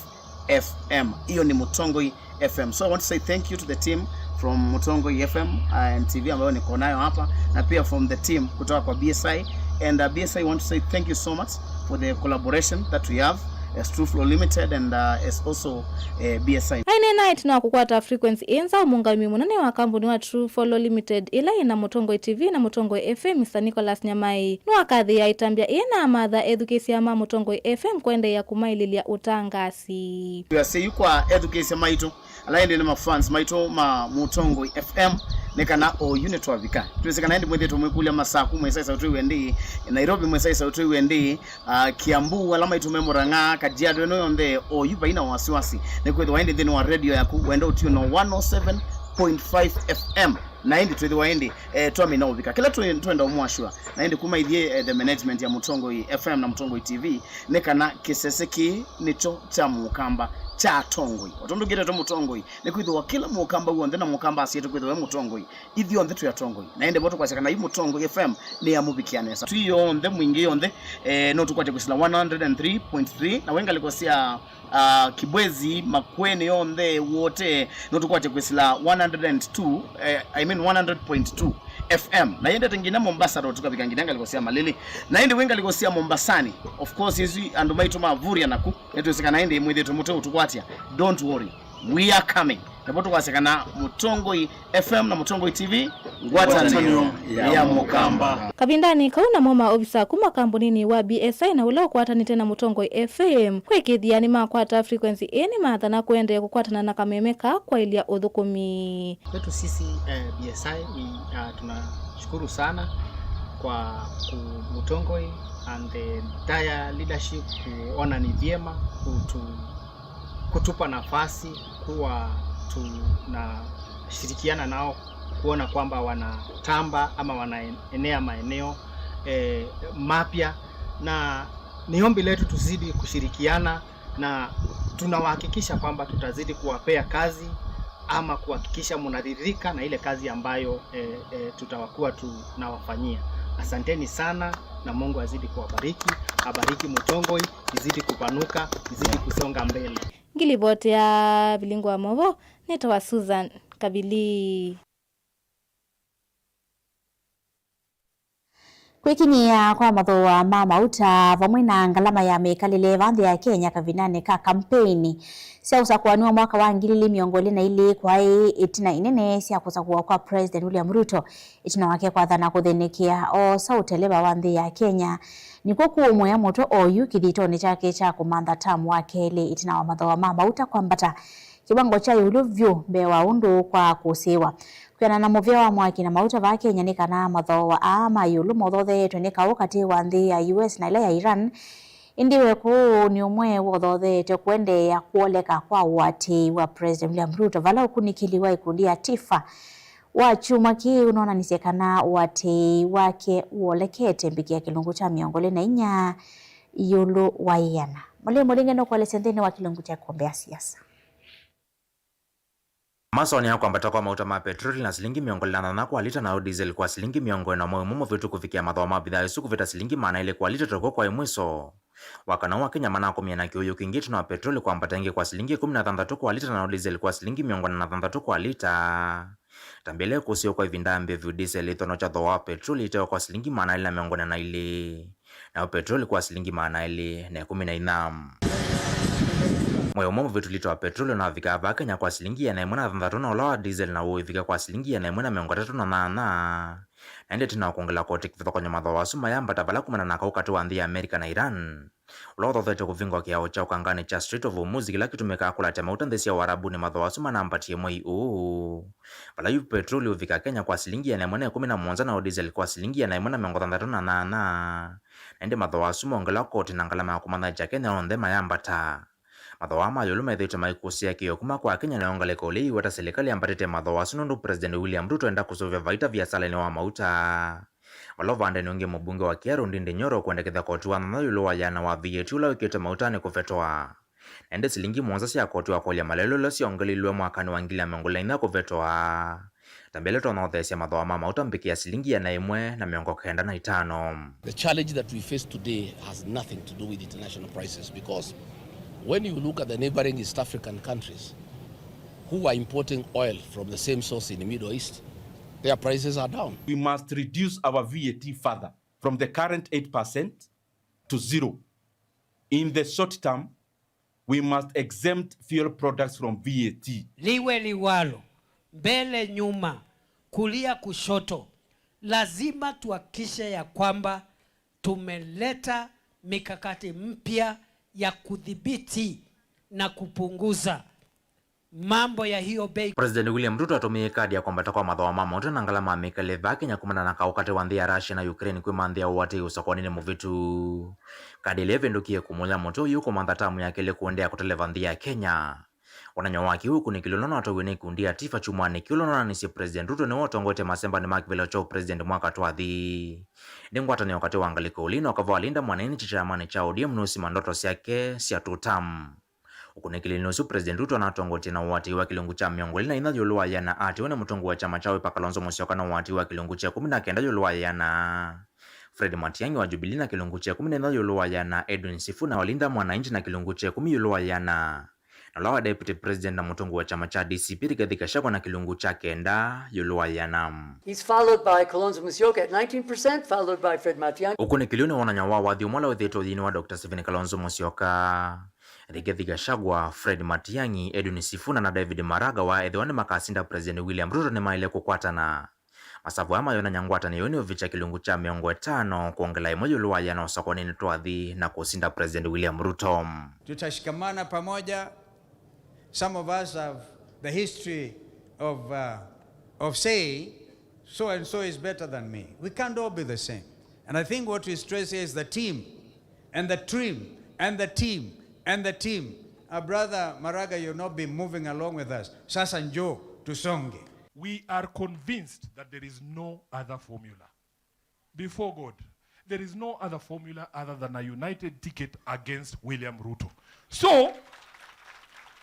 F M. Hiyo ni Mutongoi F M. So I want to say thank you to the team from Mutongoi F M, uh, and T V ambayo niko nayo hapa, na pia from the team kutoka kwa B S I. And, uh, B S I want to say thank you so much for the collaboration that we have. as True Flow Limited and, uh, as also, uh, B S I. Aineena ĩtina wa kũkwata frequency ĩ nzaũ, mũngamĩi mũnene wa kambuni wa True Flow Limited, ĩla ĩna Mũtongoi T V na Mũtongoi F M, Mister Nicholas Nyamai, nĩwakathĩĩa ĩtambya ĩĩ na amatha ethukĩĩsya ma Mũtongoi F M kũendeea kũmaĩlĩlya ũtangasi. Twĩasya yu kwa ethukĩĩsya maitũ, ala ĩndĩ nĩ ma fans maitũ ma Mũtongoi F M, nĩ kana oyu nĩtwavika. Twĩsĩ kana ĩndĩ mwĩthĩĩtwe mwĩkũlya Masaku mwĩsaĩsa ũtwĩw'e ndĩĩ, Nairobi mwĩsaĩsa ũtwĩw'e ndĩĩ, ah, Kiambu, ala maitũ me Murang'a, Kajiado, ĩno yonthe oyu vaina wasiwasi. Nĩkwĩthĩwa ĩndĩ nthĩnĩ wa radio yaku wenda ũtune one oh seven point five F M. Na ĩndĩ twĩthĩwa ĩndĩ, eh, twamina ũvika. Kĩla twĩ-, twenda ũmwashua. Na ĩndĩ kuma ithyĩ, eh, the management ya Mũtongoi F M na Mũtongoi T V, nĩ kana kĩsese kĩĩ nĩkyo kya mũkamba kya atongoi. O tondũ ngĩtetwe mũtongoi, nĩkwĩthĩwa kĩla mũkamba w'onthe na mũkamba asiĩtwe kwĩthĩwa e mũtongoi. Ithyonthe twĩ atongoi. Na ĩndĩ vo tũkwasya kana yu Mũtongoi F M nĩ ya mũvikĩa nesa. Twĩ yonthe, mwingĩ yonthe, eh, no tũkwatye kwĩsĩla one hundred and three point three, na wĩ ngalĩko sya, ah, Kibwezi, Makueni yonthe, Wote, no tũkwatye kwĩsĩla one hundred and two, eh, I mean one hundred point two F M. Na yendete nginya Mombasa Road, tũkavika nginya ngalĩko sya Malili. Na ĩndĩ wĩ ngalĩko sya Mombasani, of course, isu andũ maitũ ma Vuria naku, nĩtwĩsĩ kana ĩndĩ mwĩthĩĩtwe mũte ũtũkwatya. Don't worry. We are coming. Nĩvo tũkwasya kana Mũtongoi F M na Mũtongoi T V, ngwatanĩo ya mũkamba. Kavindanĩ kau namo maovisa kuma kambuninĩ wa B S I na ũla ũkwatanĩte na Mũtongoi F M kwĩkĩĩthya nĩmakwata frequency ĩĩ nĩmathana kũendeea kũkwatana na kameme kaa kwaĩlya ũthũkũmi. Kwetu sisi, eh, B S I, we, uh, tunashukuru sana kwa ku-, Mutongoi and the entire leadership kuona ni vyema kutu-, kutupa nafasi kuwa tunashirikiana nao kuona kwamba wanatamba ama wanaenea maeneo, eh, mapya, na ni ombi letu tuzidi kushirikiana na tunawahakikisha kwamba tutazidi kuwapea kazi ama kuhakikisha mnaridhika na ile kazi ambayo, eh, eh, tutawakuwa tunawafanyia. Asanteni sana na Mungu azidi kuwabariki, abariki Mutongoi, izidi kupanuka, izidi kusonga mbele. Ngilivoti ya Vilingu wa Movo, nĩtawa Susan Kavili. Kwĩkinyĩĩa kwa mathooa ma mauta vamwe na ngalama ya mĩkalĩle va nthĩ ya Kenya kavindanĩ ka kampeini sya ũsakũani wa mwaka wa ngili ili mĩongo ĩlĩ na ilĩ, kwaĩ ĩtina inene sya kũsakũwa kwa President William Ruto ĩtina wake kwathana kũthĩnĩkĩa oosa ũteleva wa nthĩ ya Kenya. Nĩkw'o kũũmwĩa mũtwe oyu kĩthitonĩ kyake kya kũmantha tamu wa kelĩ ĩtina wa mathooa ma mauta kwambata kĩwango kya ĩũlũ vyũ mbee wa ũndũ kwa kũsĩĩwa. Kwĩanana na mũvĩa wa mwaki na mauta vaa Kenya, nĩ kana mathooa aa ma ĩũlũ mothotheetwe nĩ kaũ katĩ wa nthĩ ya U S na ĩla ya Iran. Ĩndĩ wekũ ũũ nĩ ũmwe wothotheete kũendeea kwoleka kwa ũatĩĩi wa President William Ruto, vala ũkunĩkĩli wa ikundi ya TIFA wa kyumwa kĩĩ ũnoonanisye kana ũatĩĩi wake wolekete mbikĩ ya kĩlungu kya mĩongo ĩlĩ na inya ĩũlũ wa ĩana. Mũlei Mũlinge nũkũelesya nthĩnĩ wa kĩlungu kya ĩkombe ya siasa. Masonea kwambata kwa mauta ma petroli na silingi mĩongo ĩlĩ na thanthatũ kwa lita, nayo diesel kwa silingi mĩongo ĩna mwei ũmwe mũvĩtu kũvikĩa mathooa ma mbithaa ĩsu kũvĩta silingi maana elĩ kwa lita toko kwa ĩmwiso. Wakana wa Kenya manakomie na kĩũyũ kĩngĩ ĩtina wa petroli kwambata ĩngĩ kwa silingi ĩkũmi na thanthatũ kwa lita, nayo diesel kwa silingi mĩongo ĩna na thanthatũ kwa lita. Tambĩle kũseo kwa ĩvinda mbĩvu, diesel ĩthonokya thooa wa petroli ĩtewa kwa silingi maana elĩ na mĩongo ĩna na ilĩ. Nayo petroli kwa silingi maana elĩ na ĩkũmi na inya. Mwei ũmwe mũvĩtu lita wa petroli ũnavikaa vaa Kenya kwa silingi ĩana ĩmwe na thanthatũ, na ũla wa diesel naw'o ũivika kwa silingi ĩana ĩmwe na mĩongo ĩtatũ na nyanya. Na ĩndĩ ĩtina wa kwongela koti kĩvathũkany'o, mathooa asu mayambata vala kumana na kaũ katĩ wa nthĩ ya America na Iran, ũla ũthothete kũvingwa kĩao kya ũkanganĩ kya Strait of Hormuz kĩla kĩtũmĩkaa kũlatya mauta nthĩ sya Ũarabuni. Mathooa asu manambatie mwei ũũ, vala yu petroli ũvika Kenya kwa silingi ĩana ĩmwe na ĩkũmi na mũonza, nayo diesel kwa silingi ĩana ĩmwe na mĩongo thanthatũ na nyanya. Na ĩndĩ mathooa asu mongela koti na ngalama ya kũmathaĩkya Kenya yonthe mayambata. Mathooa ma ĩũlũ methĩĩtwe maikũsĩa kĩo kuma kwa Kenya, nayo ngalĩko ĩla ĩiweta silikalĩ yambatĩte mathooa asu nũndũ President William Ruto enda kũseũvya vaita viasalanĩ wa mauta. Vala ũvandenĩ ũngĩ, mũmbunge wa Kiharu Ndindi Nyoro kwendekethya koti wa nthantha ĩũlũ wa ĩana wa V A T ũla wĩkĩtwe mautanĩ kũvetwa. Na ĩndĩ silingi mũonza sya koti wa kũlya malelũ ila syongeleilwe mwakanĩ wa ngili ya mĩongo ĩlĩ na inya kũvetwa. Tambĩle tũnotheesya mathooa ma mauta mbikĩ ya silingi ĩana ĩmwe na mĩongo kenda na itano. The challenge that we face today has nothing to do with international prices, because when you look at the neighboring East African countries who are importing oil from the same source in the Middle East, their prices are down. We must reduce our V A T further from the current eight percent to zero in the short term, We must exempt fuel products from V A T. Liwe liwalo, mbele nyuma, kulia kushoto, lazima tuhakikishe ya kwamba tumeleta mikakati mpya ya kudhibiti na kupunguza mambo ya hiyo bei. President William Ruto atũmĩie kadi ya kwambata kwa mathooa ma maũtũ na ngalama mĩkalĩle vaa Kenya kumana na kaũ katĩ wa nthĩ ya Russia na Ukraine kwĩmanthĩa ũatĩĩi ũsokoninĩ mũvĩtu. Kadi ĩla ĩvĩndũkie kũmũya mũtwe ũyũ kũmantha tamu ya kelĩ kũendeea kũteleva nthĩ ya Kenya. Wonany'o wa kĩu ũkunĩkĩlw'e ũla ũnatwaĩwe nĩ ikundi ya Tifa kyumwanĩ kĩu ũla ũnoonanisye President Ruto nĩwe ũtongoetye masembanĩ ma kĩvĩla kya ũpresident mwaka twathi. Nĩ ngwatanĩo katĩ wa ngalĩko ũlĩ na ũkava wa Linda Mwananchi kyamanĩ kya O D M nũsima ndoto syake sya two term. Ũkunĩkĩlĩĩnĩ ũsu, President Ruto anatongoetye na ũatĩĩi wa kĩlungu kya mĩongo ĩlĩ na inya ĩũlũ wa ĩana atĩwe nĩ mũtongoi wa kyama kya Wiper Kalonzo Musyoka na ũatĩĩi wa kĩlungu kya ĩkũmi na kenda ĩũlũ wa ĩana. Fred Matiang'i wa Jubilee na kĩlungu kya ĩkũmi na inya ĩũlũ wa ĩana, Edwin Sifuna wa Linda Mwananchi na kĩlungu kya ĩkũmi ĩũlũ wa ĩana. Na ũla wa Deputy President na mũtongoi wa kyama kya D C P Rigathi Gachagua na kĩlungu kya kenda ĩũlũ wa ĩana. He's followed by Kalonzo Musyoka at nineteen percent, followed by Fred Matiang'i. Ũkunĩkĩli ũũ nĩ wonany'a wa wathi ũmwe ũla wĩthĩĩtwe ũthiinĩ wa Doctor Stephen Kalonzo Musyoka. Rigathi Gachagua, Fred Matiang'i, Edwin Sifuna na David Maraga waethĩwa nĩmakasinda President William Ruto nĩmaĩle kũkwatana. Masavu aa mayonany'a ngwatanĩo nĩ ũvikya kĩlungu kya mĩongo ĩtano, kwongela ĩmwe ĩũlũ wa ĩana ũsokoninĩ twathi na kũsinda President William Ruto. Tutashikamana pamoja. Some of us have the history of, uh, of saying, "So and so is better than me." We can't all be the same. And I think what we stress here is the team, and the team, and the team, and the team. Uh, Brother Maraga, you've not been moving along with us. Sasa njoo, tusonge. We are convinced that there is no other formula. Before God, there is no other formula other than a united ticket against William Ruto. So,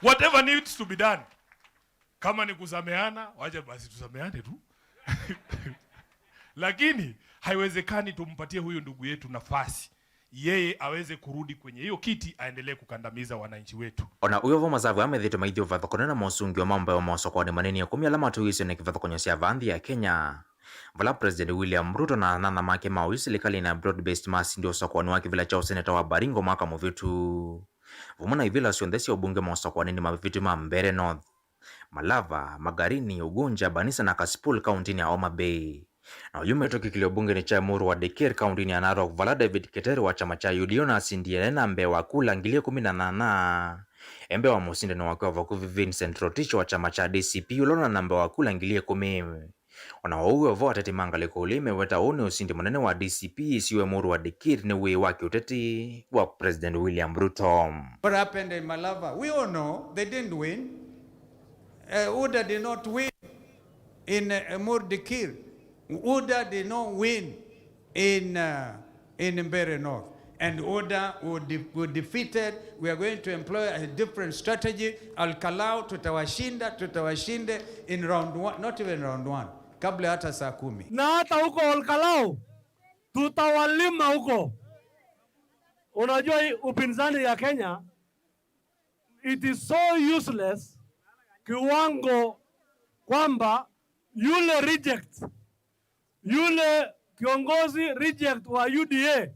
whatever needs to be done, kama ni kusameana, wacha basi tusameane tu. Lakini haiwezekani tumpatie huyu ndugu yetu nafasi yeye aweze kurudi kwenye hiyo kiti aendelee kukandamiza wananchi wetu. Ona ũu vo, masavu aa methĩĩtwe maithyũũva thokone na mosungiwa ma mbee wa maũsokoanĩ manini ĩkũmi ala matũĩsye nĩ kĩvathũkany'o sya vaa nthĩ ya Kenya, vala President William Ruto na anyanya make ma ũiũ silikalĩnĩ ya broad-based masindie ũsokoanĩ wa kĩvĩla kya ũseneta wa Baringo mwaka mũvĩtu, vamwe na ivĩla syonthe sya ũmbunge maũsokoanĩnĩ mavĩtu ma Mbeere North, Malava, Magarini, Ugunja, Banisa na Kasipul kauntinĩ ya Homa Bay. Na ũyũ mĩtũkĩ kĩlĩo mbungeni kya Emuru wa Dikirr kauntinĩ ya Narok, vala David Keter wa kyama kya U D A ũnasindie na mbee wa kula ngili ĩkũmi na nyanya, e mbee wa mũsindani wake wa vakuvĩ Vincent Rotich wa kyama kya D C P ũla ũna namba wa kula ngili ĩkũmi. Ona ũu wĩ o vo, ateti ma ngalĩko ũlĩ meweta ũũ nĩ ũsindi mũnene wa D C P ĩsiwa Emuru wa Dikirr nĩ wĩĩ wa kĩũteti wa President William Ruto. What happened in Malava? We all know they didn't win. Uh, UDA did not win in, uh, Emuru Dikirr. UDA did not win in, uh, in Mbeere North. And UDA will de-, will defeated. We are going to employ a different strategy. Ol Kalou, tutawashinda, tutawashinda in round one, not even round one. Kabla hata saa kumi. Na hata huko Ol Kalou, tutawalima huko. Unajua hii upinzani ya Kenya, it is so useless kiwango kwamba yule reject, yule kiongozi reject wa U D A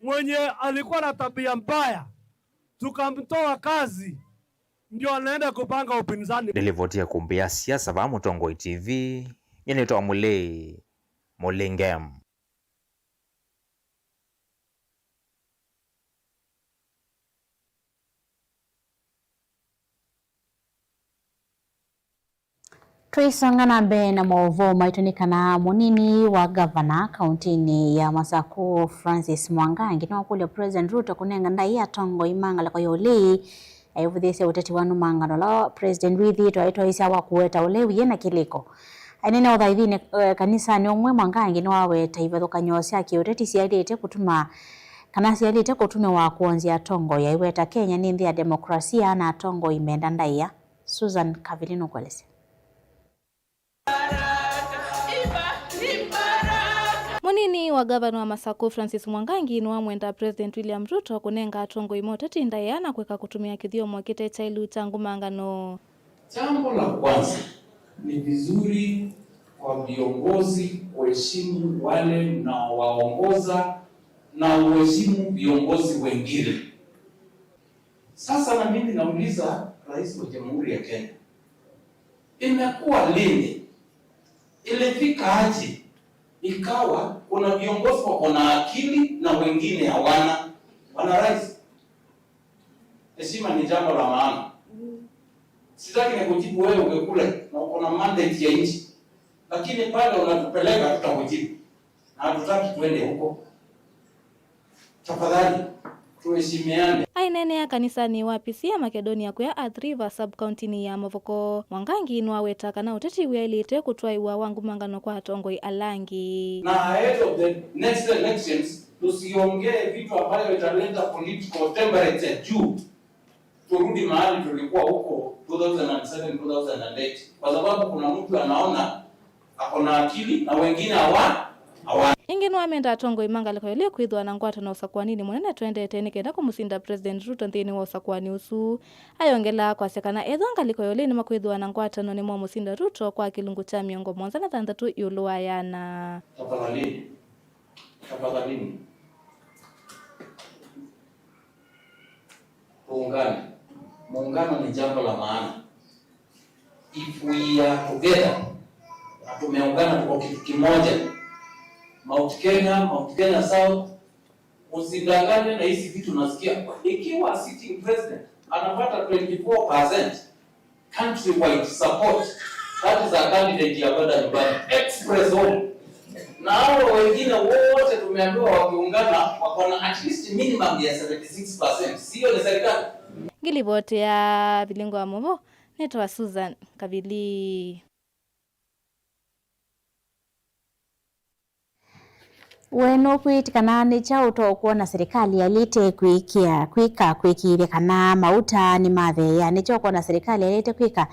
mwenye alikuwa na tabia mbaya, tukamtoa kazi, ndio anaenda kupanga upinzani. Nĩ livoti ya kumbi ya siasa vaa Mũtongoi T V, nyie nĩtawa Mũlĩi Mũlinge. Tũisonga na mbee na maũvoo maitũ, nĩ kana mũnini wa ngavana kauntinĩ ya Masaku, Francis Mwangangi, nĩwakũlya President Ruto kũnenga ndaĩa atongoi ma ngalĩko ya ũlei, aivũthĩĩsya ũteti wa nũmangano ũla President wĩthĩĩtwe aitwaĩĩsya wa kũweta ũlei wĩ na kĩlĩko. Aineenea ũthaithinĩ, eh, kanisanĩ ũmwe, Mwangangi nĩwaweta ivathũkany'o sya kĩũteti syaĩlĩte kũtuma, kana syaĩlĩte kũtũmĩwa kwonzya atongoi. Aiweta Kenya nĩ nthĩ ya demokrasia na atongoi menda ndaĩa. Susan Kavili nũkũelesya. Mũnini wa ngavana wa Masaku, Francis Mwangangi, nĩwamwenda President William Ruto kũnenga atongoi ma ũteti ndaĩa na kũeka kũtũmĩa kĩthyomo kĩte kyaĩlu kya ngumangano. Jambo la kwanza, ni vizuri kwa viongozi kuheshimu wale mnaowaongoza na uheshimu viongozi wengine. Sasa na mimi nauliza Rais wa Jamhuri ya Kenya, imekuwa lini, ilifika aje ikawa kuna viongozi wako na akili na wengine hawana? Bwana Rais, heshima ni jambo la maana. Sitaki nikujibu wewe uwe kule na uko na mandate ya nchi, lakini pale unatupeleka tutakujibu, na hatutaki tuende huko. Tafadhali, tuheshimiane. Aineenea kanisanĩ wa P C A Makedonia kwĩa Athi River sub-county-nĩ ya Mavoko, Mwangangi nĩwaweta kana ũteti wĩaĩlĩte kũtwaĩwa wa ngumangano kwa atongoi ala angĩ. Na ahead of the next elections, tusiongee vitu ambayo italeta political temperature juu, turudi mahali tulikuwa huko two thousand and seven, two thousand and eight, kwa sababu kuna mtu anaona ako na akili na wengine hawa hawana. Ĩngĩ nĩwamenda atongoi ma ngalĩko ĩlĩ kwĩthĩwa na ngwatanĩo ũsakũaninĩ mũnene tũendete nĩ kenda kũmũsinda President Ruto nthĩnĩ wa ũsakũani ũsu. Ayongela kwasya kana ethĩwa ngalĩko ĩlĩ nĩmakwĩthĩwa na ngwatanĩo nĩmomũsinda Ruto kwa kĩlungu kya mĩongo mũonza na thanthatũ ĩũlũ wa ĩana. Tafadhalini, tafadhalini. Tuungane. Muungano ni jambo la maana. If we are together, na tumeungana, tuko kitu kimoja, Mount Kenya, Mount Kenya South, usidanganywe na hizi vitu nasikia. Ikiwa sitting president anapata twenty-four percent countrywide support, that is a candidate ya kwenda nyumbani. Express home. Na hao wengine wote tumeambiwa wakiungana wako na at least minimum ya seventy-six percent. Sio ni serikali? Ngilivoti ya Vilingo wa Movo, nĩtawa Susan Kavili. We nũkwĩtĩ kana nĩ kyaũ ũtokwona silikalĩ yaĩlĩte kwĩkĩa, kwĩka kwĩkĩĩthya kana mauta nĩmatheea? Nĩ kyaũ ũkwona silikalĩ yaĩlĩte kwĩka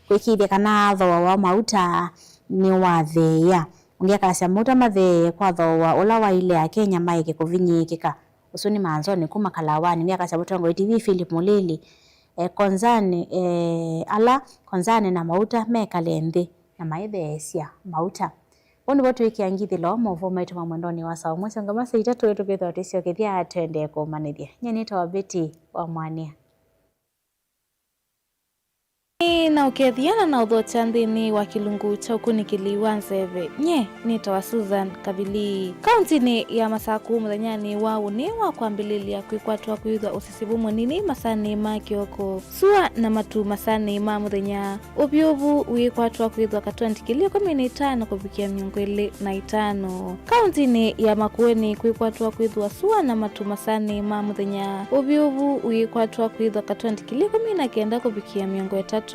kwĩkĩĩthya kana thooa wa mauta nĩwatheea? Ũngĩ akasya mauta matheee kwa thooa ũla waĩle Akenya maeke kũvinyĩĩkĩka. Ũsu nĩ Manzoni kuma Kalawani. Ũngĩ akasya mũtongoi T V Philip Mũlili, eh, konzani, eh, ala konzani na mauta mekale nthĩ na maĩtheesya mauta. Ũu nĩvo twĩkĩa ngithĩlo maũvoo maitũ ma mwendonĩ wa saa ũmwe syongo masaa itatũ tũkĩthwa twĩsyokethya tũendee kũũmanyĩthya. Nyie nĩtawa Betty wa Mwania. Nĩ na ũkethya na na ũthokya nthĩnĩ wa kĩlungu kya ũkunĩkĩli wa nzeve. Nyie nĩtawa Susan Kavili. Kauntinĩ ya Masaku mũthenyanĩ wa ũnĩ wa kwambĩlĩlya kwĩkwatwa kwĩthwa ũsisivu mũnini masanĩ ma kĩoko. Sua na matu masanĩ ma mũthenya. Ũvyũvu ũikwatwa kwĩthwa katwenti kĩlĩ ĩkũmi na itano kũvikĩa mĩongo ĩlĩ na itano. Kauntinĩ ya Makueni kwĩkwatwa kwĩthwa sua na matu masanĩ ma mũthenya. Ũvyũvu ũikwatwa kwĩthwa katwenti kĩlĩ ĩkũmi na kenda kũvikĩa mĩongo ĩtatũ.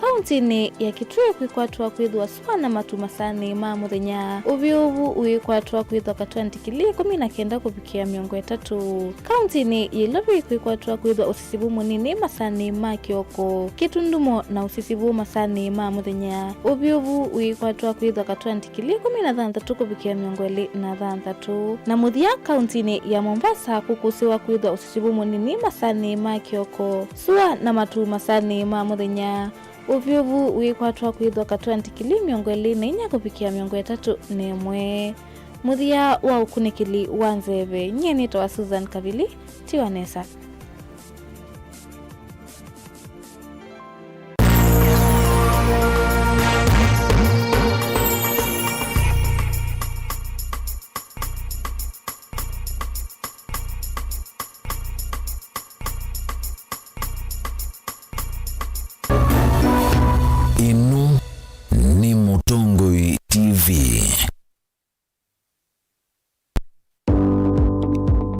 Kauntinĩ ya Kitui kwĩkwatwa kwĩthwa sua na matu masanĩ ma mũthenya. Ũvyũvu ũikwatwa kwĩthwa katwenti kĩlĩ ĩkũmi na kenda kũvikĩa mĩongo ĩtatũ. Kauntinĩ ya Ilovi kwĩkwatwa kwĩthwa ũsisivu mũnini masanĩ ma kĩoko, kĩtundumo na ũsisivu masanĩ ma mũthenya. Ũvyũvu ũikwatwa kwĩthwa katwenti kĩlĩ ĩkũmi na thanthatũ kũvikĩa mĩongo ĩlĩ na thanthatũ. Na mũthya, kauntinĩ ya Mombasa kũkũsĩwa kwĩthwa ũsisivu mũnini masanĩ ma kĩoko, sua na matu masanĩ ma mũthenya. Ũvyũvu ũikwatwa kwĩthwa katwenti kĩlĩ mĩongo ĩlĩ na inya kũvikĩa mĩongo ĩtatũ na ĩmwe. Mũthya wa ũkunĩkĩli wa nzeve, nyie nĩtawa Susan Kavili, tiwa nesa.